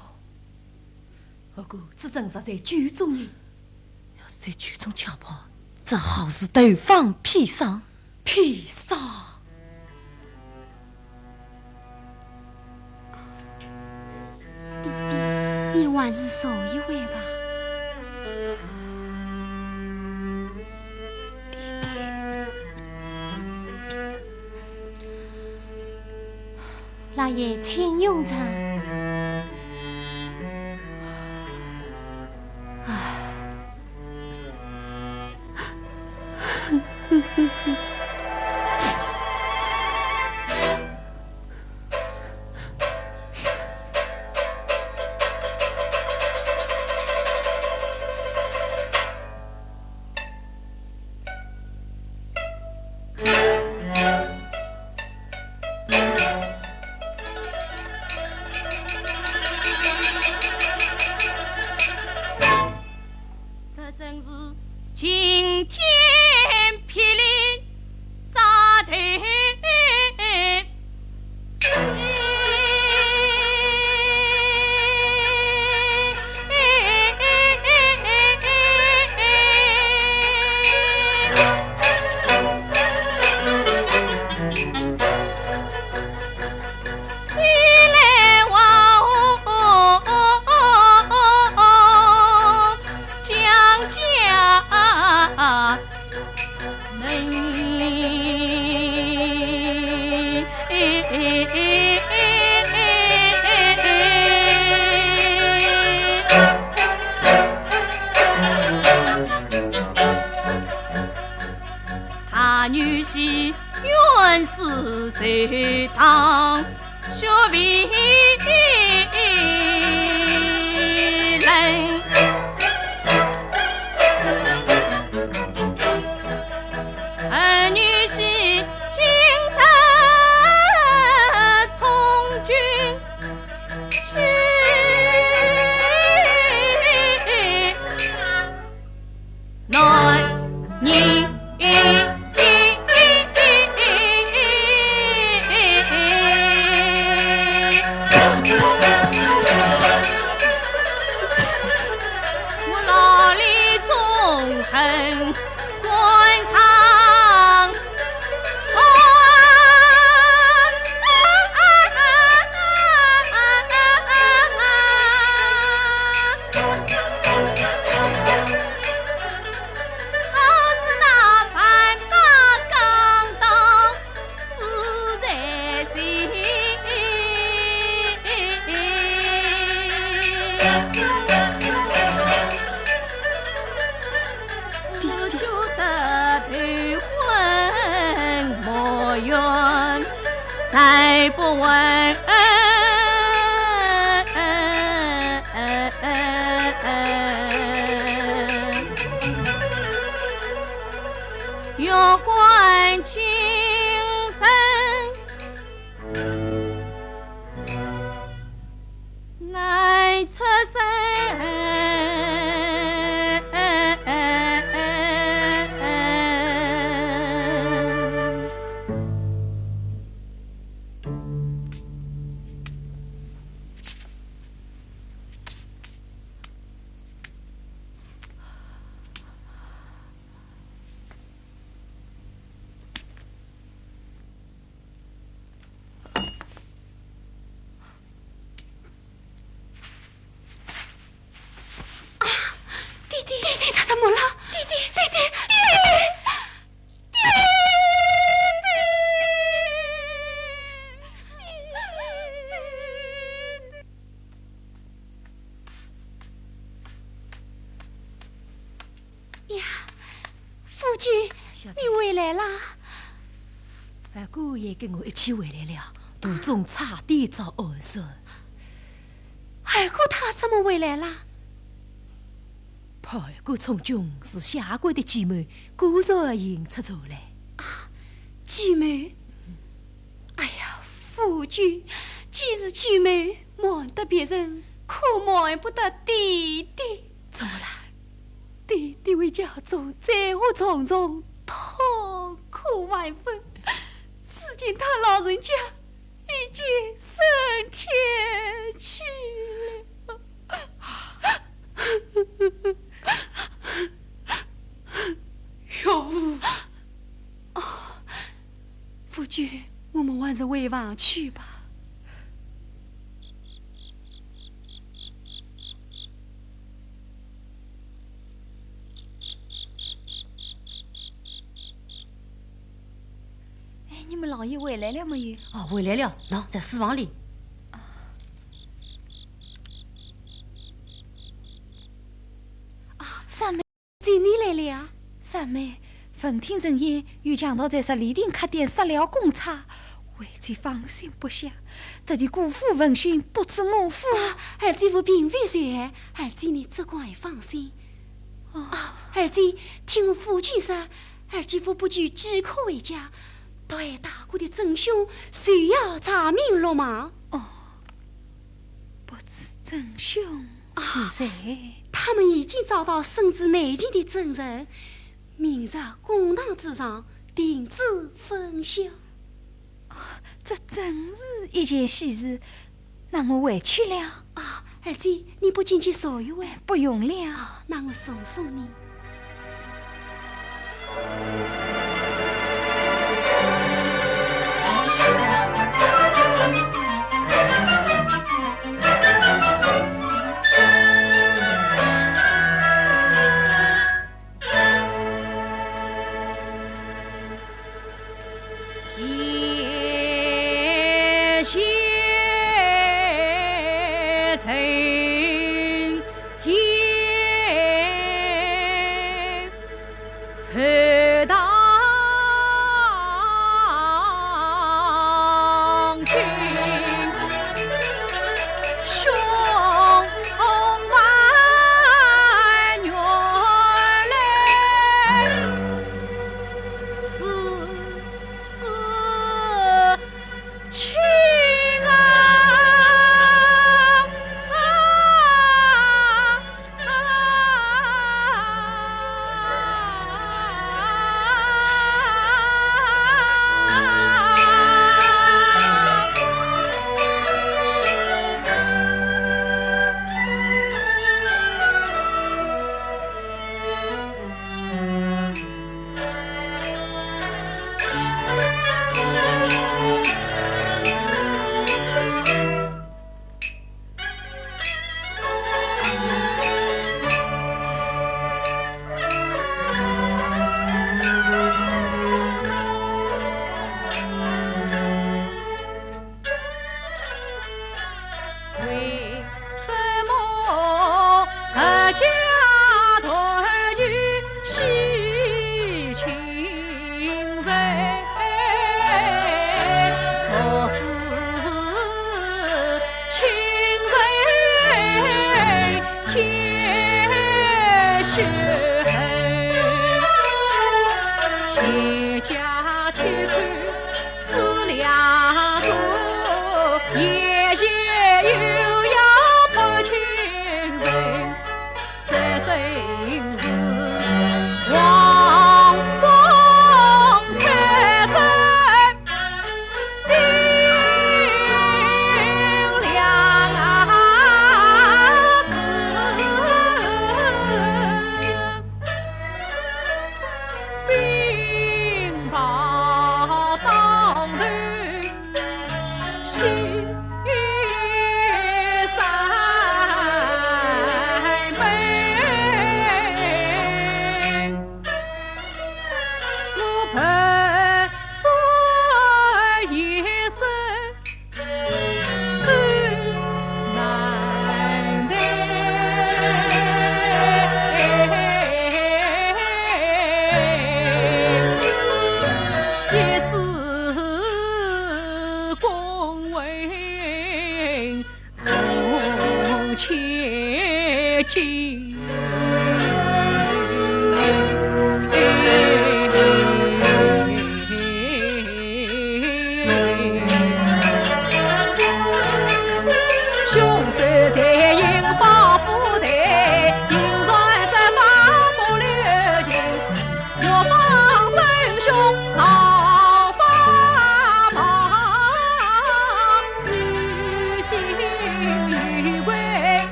不过此针若在酒中呢？要是在酒中枪破，这好似投放砒霜。砒霜？ 爹爹，你还是坐一会吧。爹爹。老爷，请用茶。唉。 这真是晴天霹雳炸头。啊，爹爹，爹爹，他怎么了？爹爹，爹爹，爹爹，爹爹。呀，夫君，小姐。你回来啦？二哥也跟我一起回来了，途中差点遭暗杀。二哥他怎么回来啦？怕二哥从军，是下官的计谋，果然行出错来。啊，计谋？哎呀，夫君，既是计谋，瞒得别人，可瞒不得爹爹。怎么了？ 爹爹为家中灾祸重重，到万分，如今他老人家已经升天去了。岳父。哦，夫君，我们还是回房去吧。 哎，你们老爷回来了没有？哦，回来了，喏，在书房里。啊，三妹。姐，你来了啊？三妹，闻听人言，有强盗在十里店开店杀了公差，为姐放心不下，特地过府问讯，不知我父。啊，二姐夫并非受害，二姐你只管放心。哦。啊，二姐，听我夫君说， 二姐夫不久即可回家，倒害大哥的真凶，就要查明落网。哦，不知真凶是谁？啊，他们已经找到身处内情的证人，明日公堂之上，定知分晓。 哦，这真是一件喜事。那我回去了。啊，二姐，你不进去坐一会？不用了。啊，那我送送你。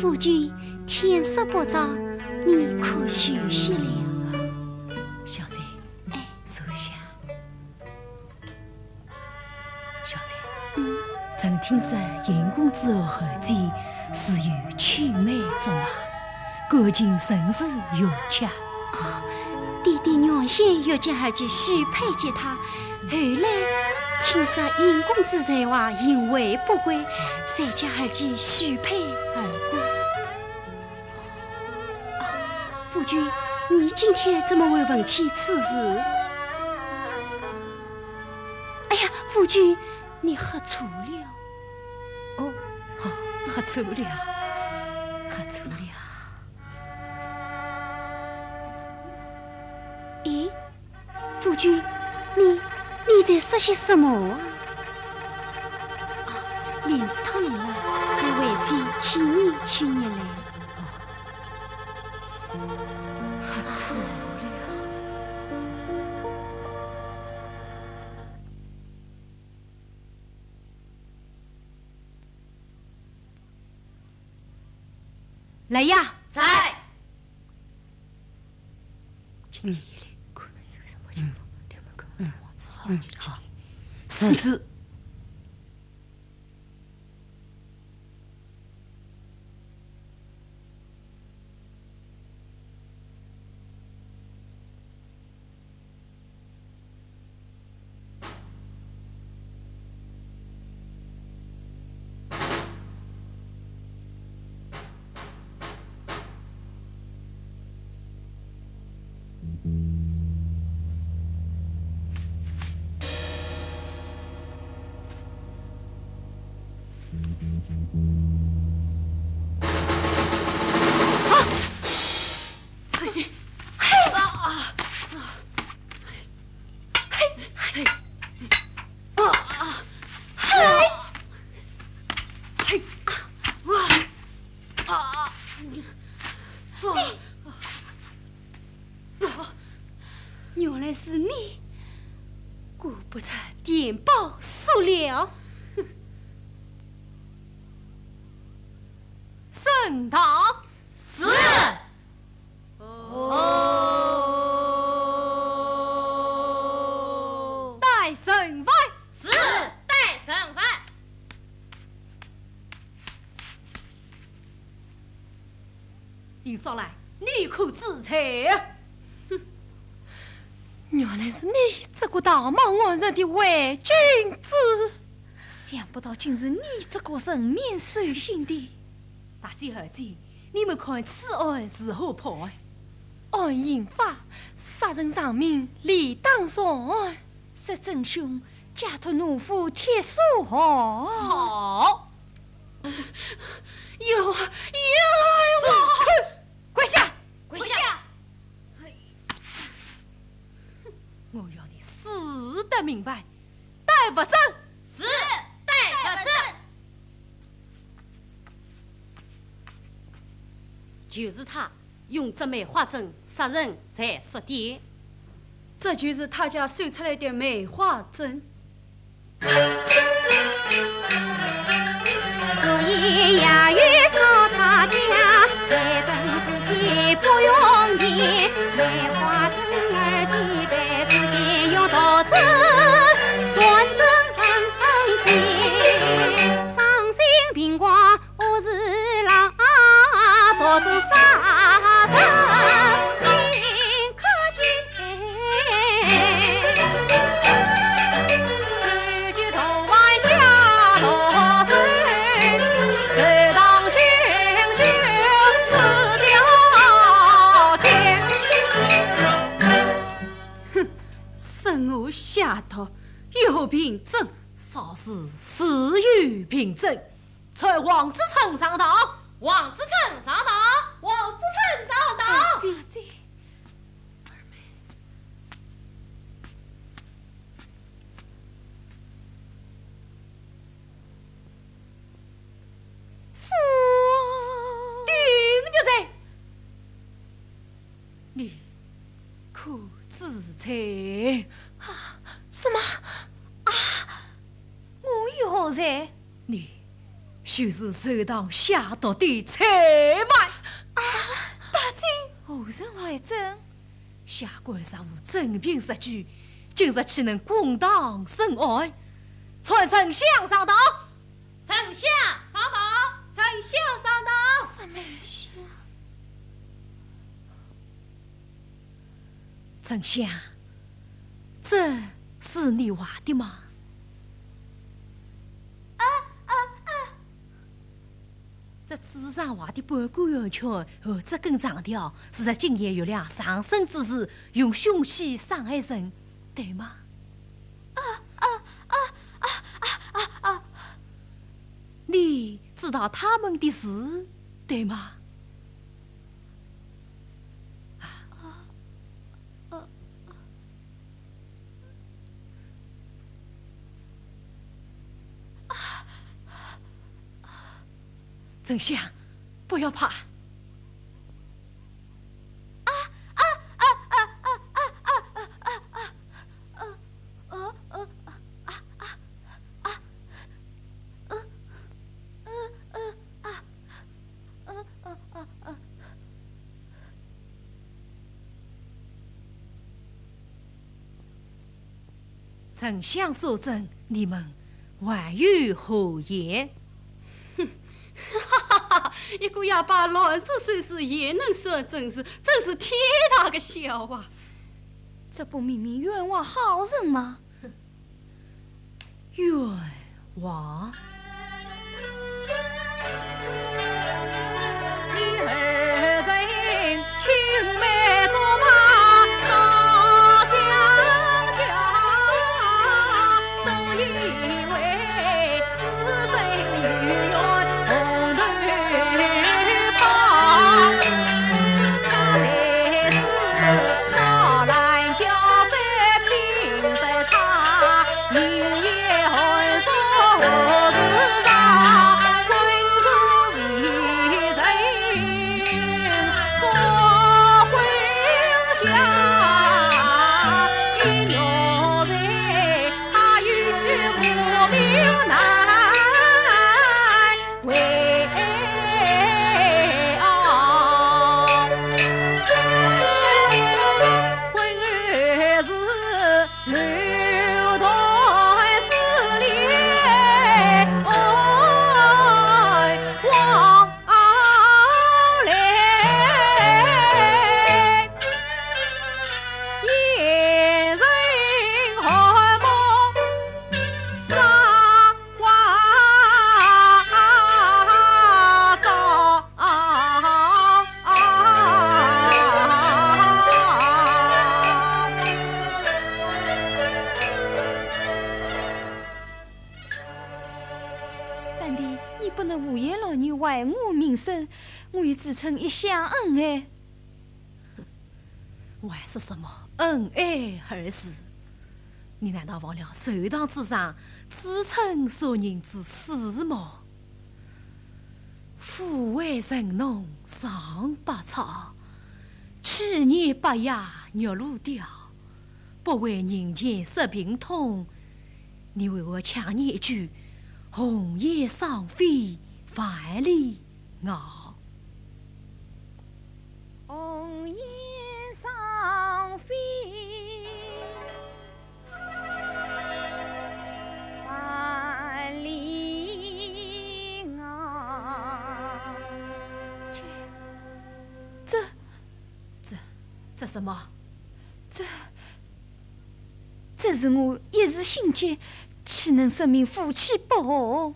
夫君，天色不早，你可休息了。小姐，哎。坐下。小姐，嗯。臣听说严公子和侯姐素有青梅竹马，感情甚是融洽。哦，爹爹原先欲将二姐许配给他，后来听说严公子在外行为不轨，才将二姐许配而归。啊，夫君，你今天怎么会问起此事？哎呀，夫君，你喝醉了。哦，好，喝醉了，喝醉了。 咦，夫君，你，你在说些什么啊？啊，莲子汤冷了，待为妻替你去热来。哦，喝醉了。 来呀！在。今天夜里可能有什么情况，嗯。对不对？嗯。好，嗯，好。是。是。原来是你，顾不得电报速了。沈荡。是。哦。带审犯。是，带审犯。 尹少奶，你可知罪？哼，原来是你这个道貌岸然的伪君子。想不到竟是你这个人面兽心的。大姐、二姐，你们看此案如何破案？按刑法，杀人偿命，理当从案。 说真凶，假托奴夫铁索哦。好。冤枉，冤枉！住口！跪下！跪下！我要你死得明白，带物证！是，带物证。就是他 用这梅花针杀人才说的。这就是他家搜出来的梅花针。昨夜夜雨吵他家，才证尸体不容易。梅花针儿几百支，先用毒针，算针当当结。伤心病狂 我是老多种杀人尽可见。举头望下头水，谁当君君死掉奸。哼，说我下毒，有凭证？啥事自有凭证。 传王子成上堂。王子成上堂。王子成上堂。哎，小姐。父王。丁玉瑞，你可知罪？啊，什么？啊，我有何罪？ 你就是隋唐下毒的罪犯。啊，大姐！何人为证？下官实无真凭实据，今日岂能公堂审案？传丞相上堂。丞相上堂。丞相上堂。什么相？ 丞相，这是你画的吗？啊，啊，啊！这纸上画的半个圆圈和这根长条，是在今夜月亮上升之时，用凶器伤害人，对吗？啊，啊，啊！你知道他们的事，对吗？ 丞相，不要怕。丞相所证，你们还有何言？哼，哈哈哈！一个哑巴乱作首饰也能算证词，真是天大个笑话。这不明明冤枉好人吗？ 冤枉。为我名声，我与子琛一向恩爱。还说什么恩爱二字？你难道忘了寿堂之上子琛所认之事么？ 富贵人侬上百草，气焰不亚玉露调，不为人前失平通，你为何强言一句红颜双飞万里熬？红颜双飞 万里熬。这，这，这什么？这，这是我一时心急，岂能说明夫妻不和？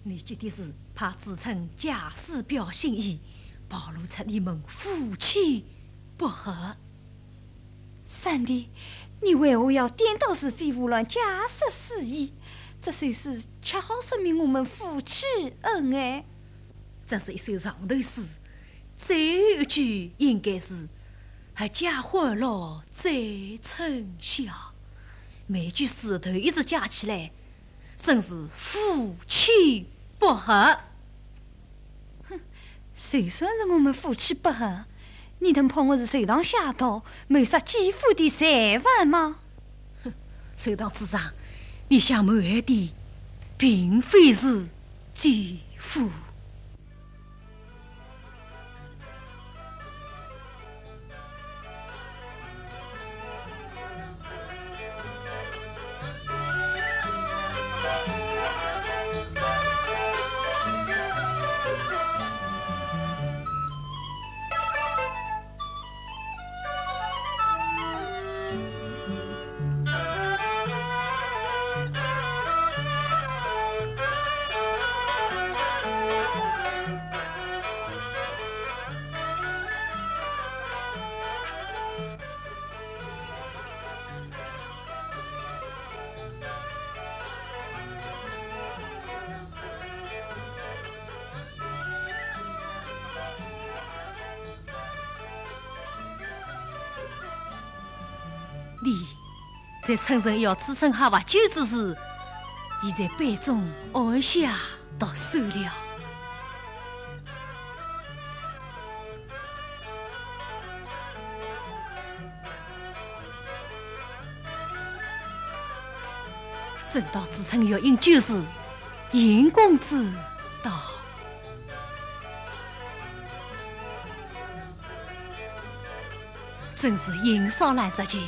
你急的是怕子琛假使表心意，暴露出你们夫妻不和。 三弟，你为何要颠倒是非，胡乱假说是非？这首诗恰好说明我们夫妻恩爱。这是一首长头诗，最后一句应该是合家欢乐最称笑。每句诗头一字加起来， 真是夫妻不和。哼，谁说是我们夫妻不和？你等怕我是寿堂下毒，谋杀继父的罪犯吗？哼，寿堂之上，你想谋害的并非是继父。 你在趁人要子琛喝话酒之时，已在杯中按下毒手了。 正当子琛欲饮酒时，邢公子到。正是邢少兰入见，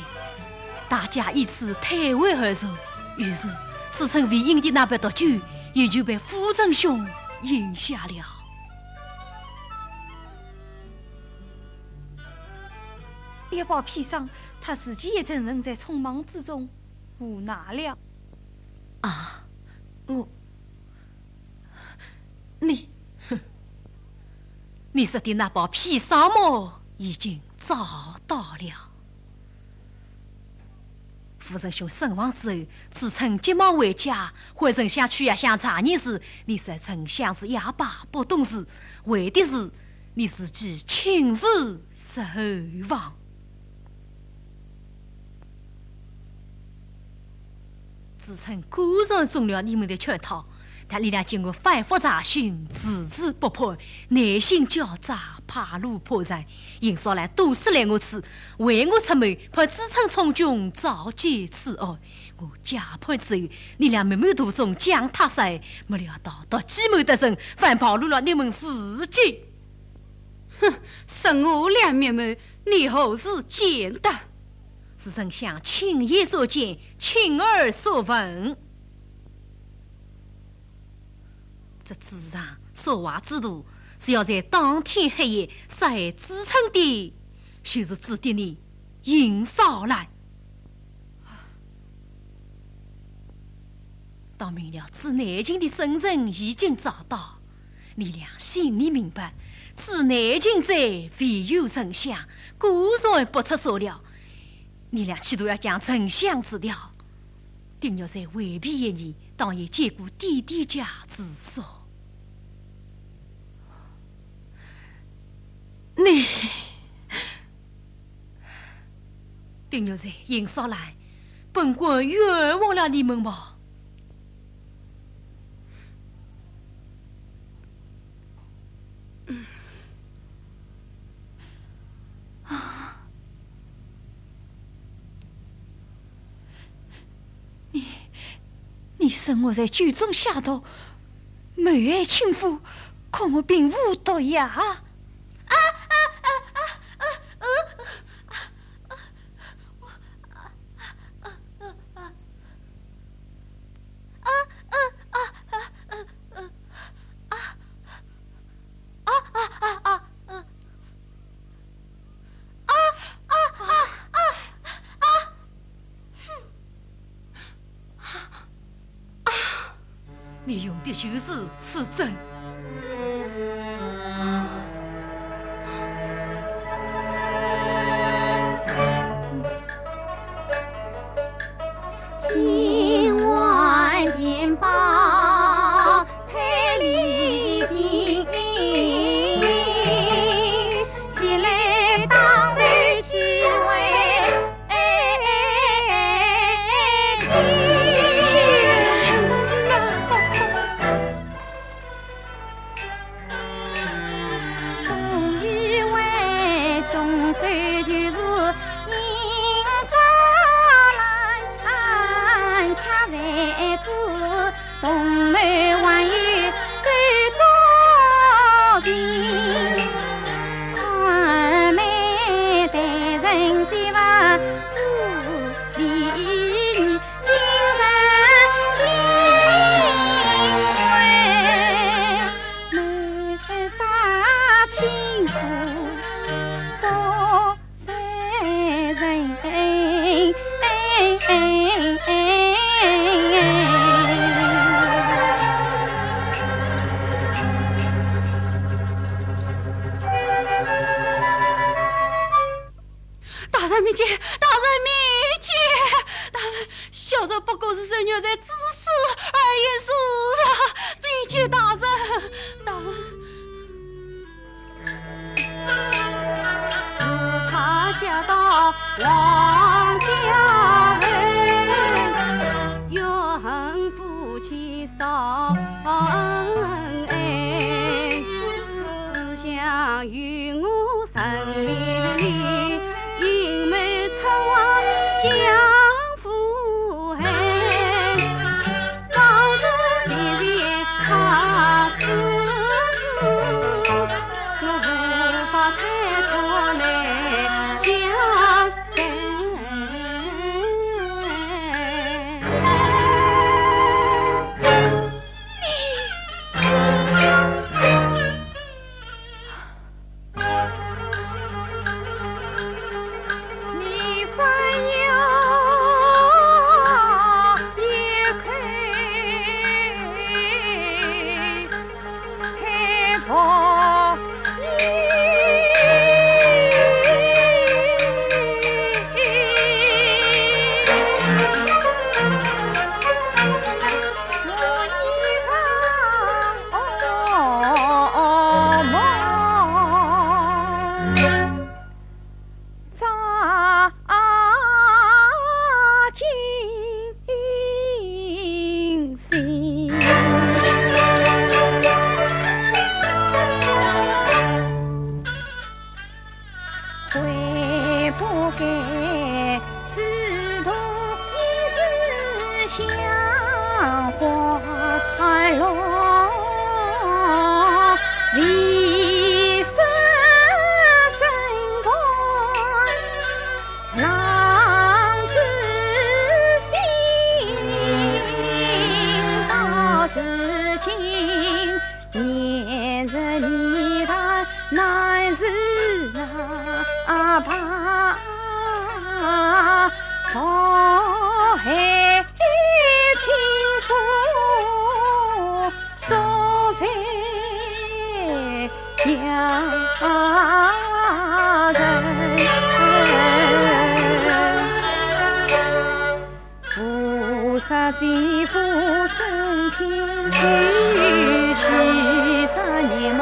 大家依次退位而坐。于是，子琛未饮的那杯毒酒，也就被夫人兄饮下了。 一包砒霜，他自己也承认在匆忙之中误拿了。啊，我，你，哼，你说的那包砒霜么，已经找到了。 夫人兄身亡之后，子琛急忙回家，唤沉香去药箱查验时，你说沉香是哑巴，不懂事，为的是你自己亲自设防。子琛果然中了你们的圈套，但你俩经过反复查询，迟迟不破，内心狡诈，怕路破人，邢少兰多次来我此，为我出谋， 派子琛充军，召集此案。我解判之后，你俩密谋途中将他杀害，没料到毒计谋得逞，反暴露了你们自己。哼，说我俩密谋，你何时见得？是丞相亲眼所见，亲耳所闻。 这子琛所怀之徒，是要在当天黑夜杀害子琛的，就是指的你，邢少兰。当明了朱南清的真人已经找到，你俩心里明白，朱南清者，未有丞相，果然不出所料。你俩企图要将丞相除掉， 定要在回避嫌疑，当夜见过爹爹家之所。丁玉岚、邢少兰，本官冤枉了你们吧？啊！你，你说我在酒中下毒，谋害亲夫，可我并无毒药。啊，啊，啊，啊，啊，啊，啊。 你用的就是此针。大人面前，大人面前，大人，小人不过是受虐待之事而已，是啊，面见大人，大人。是他家道王家后，怨恨夫妻少恩爱，只想与我 生命里，阴谋策划将祸害，早知前嫌他之事，我无法抬头来相认。 悔不该自投一只香花落，为色生官浪子心，到如今 年日已大，难如那怕祸害亲夫，做贼家人。 菩萨见父身体虚，十年迈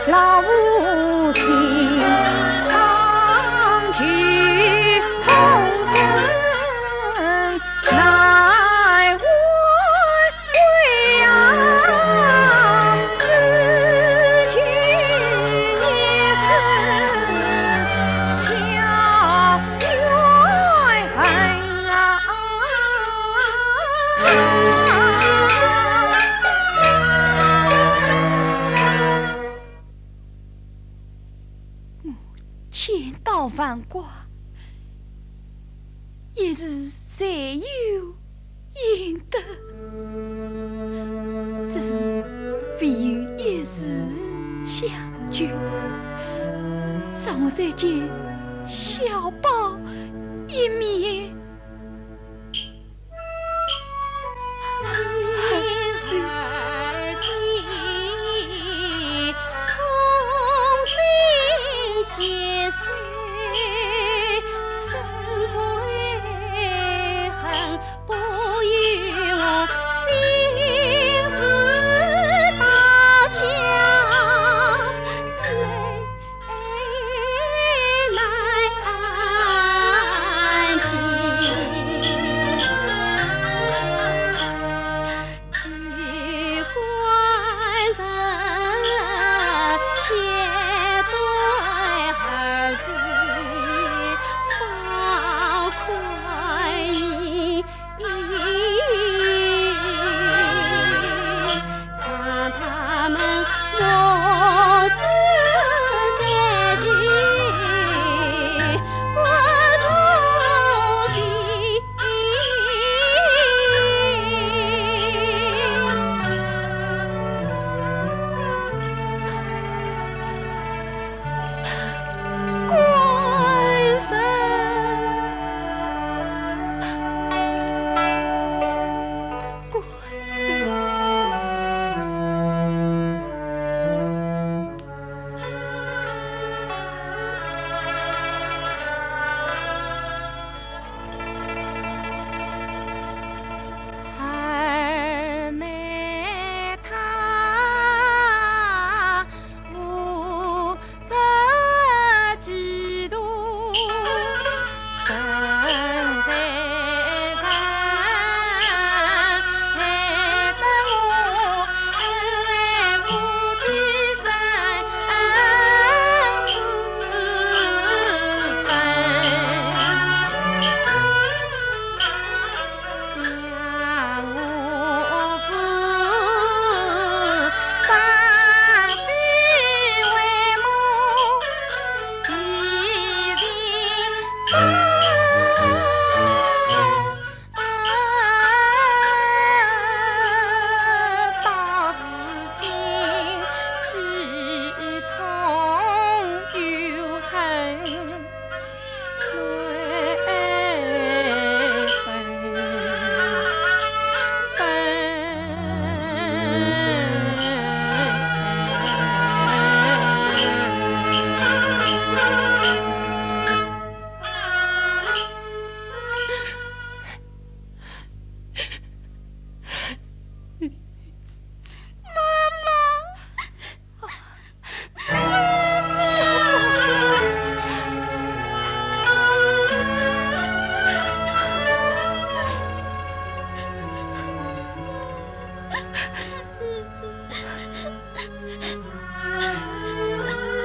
老父亲，长久痛光，一时才有应得，只是唯有一时相聚，让我再见小宝一面。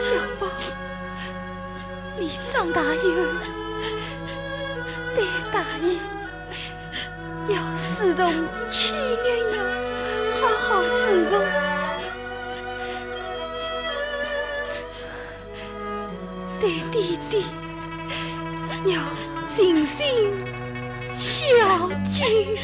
小宝，你长大以后，对大爷要侍奉，千万要好好侍奉。对弟弟要尽心孝敬。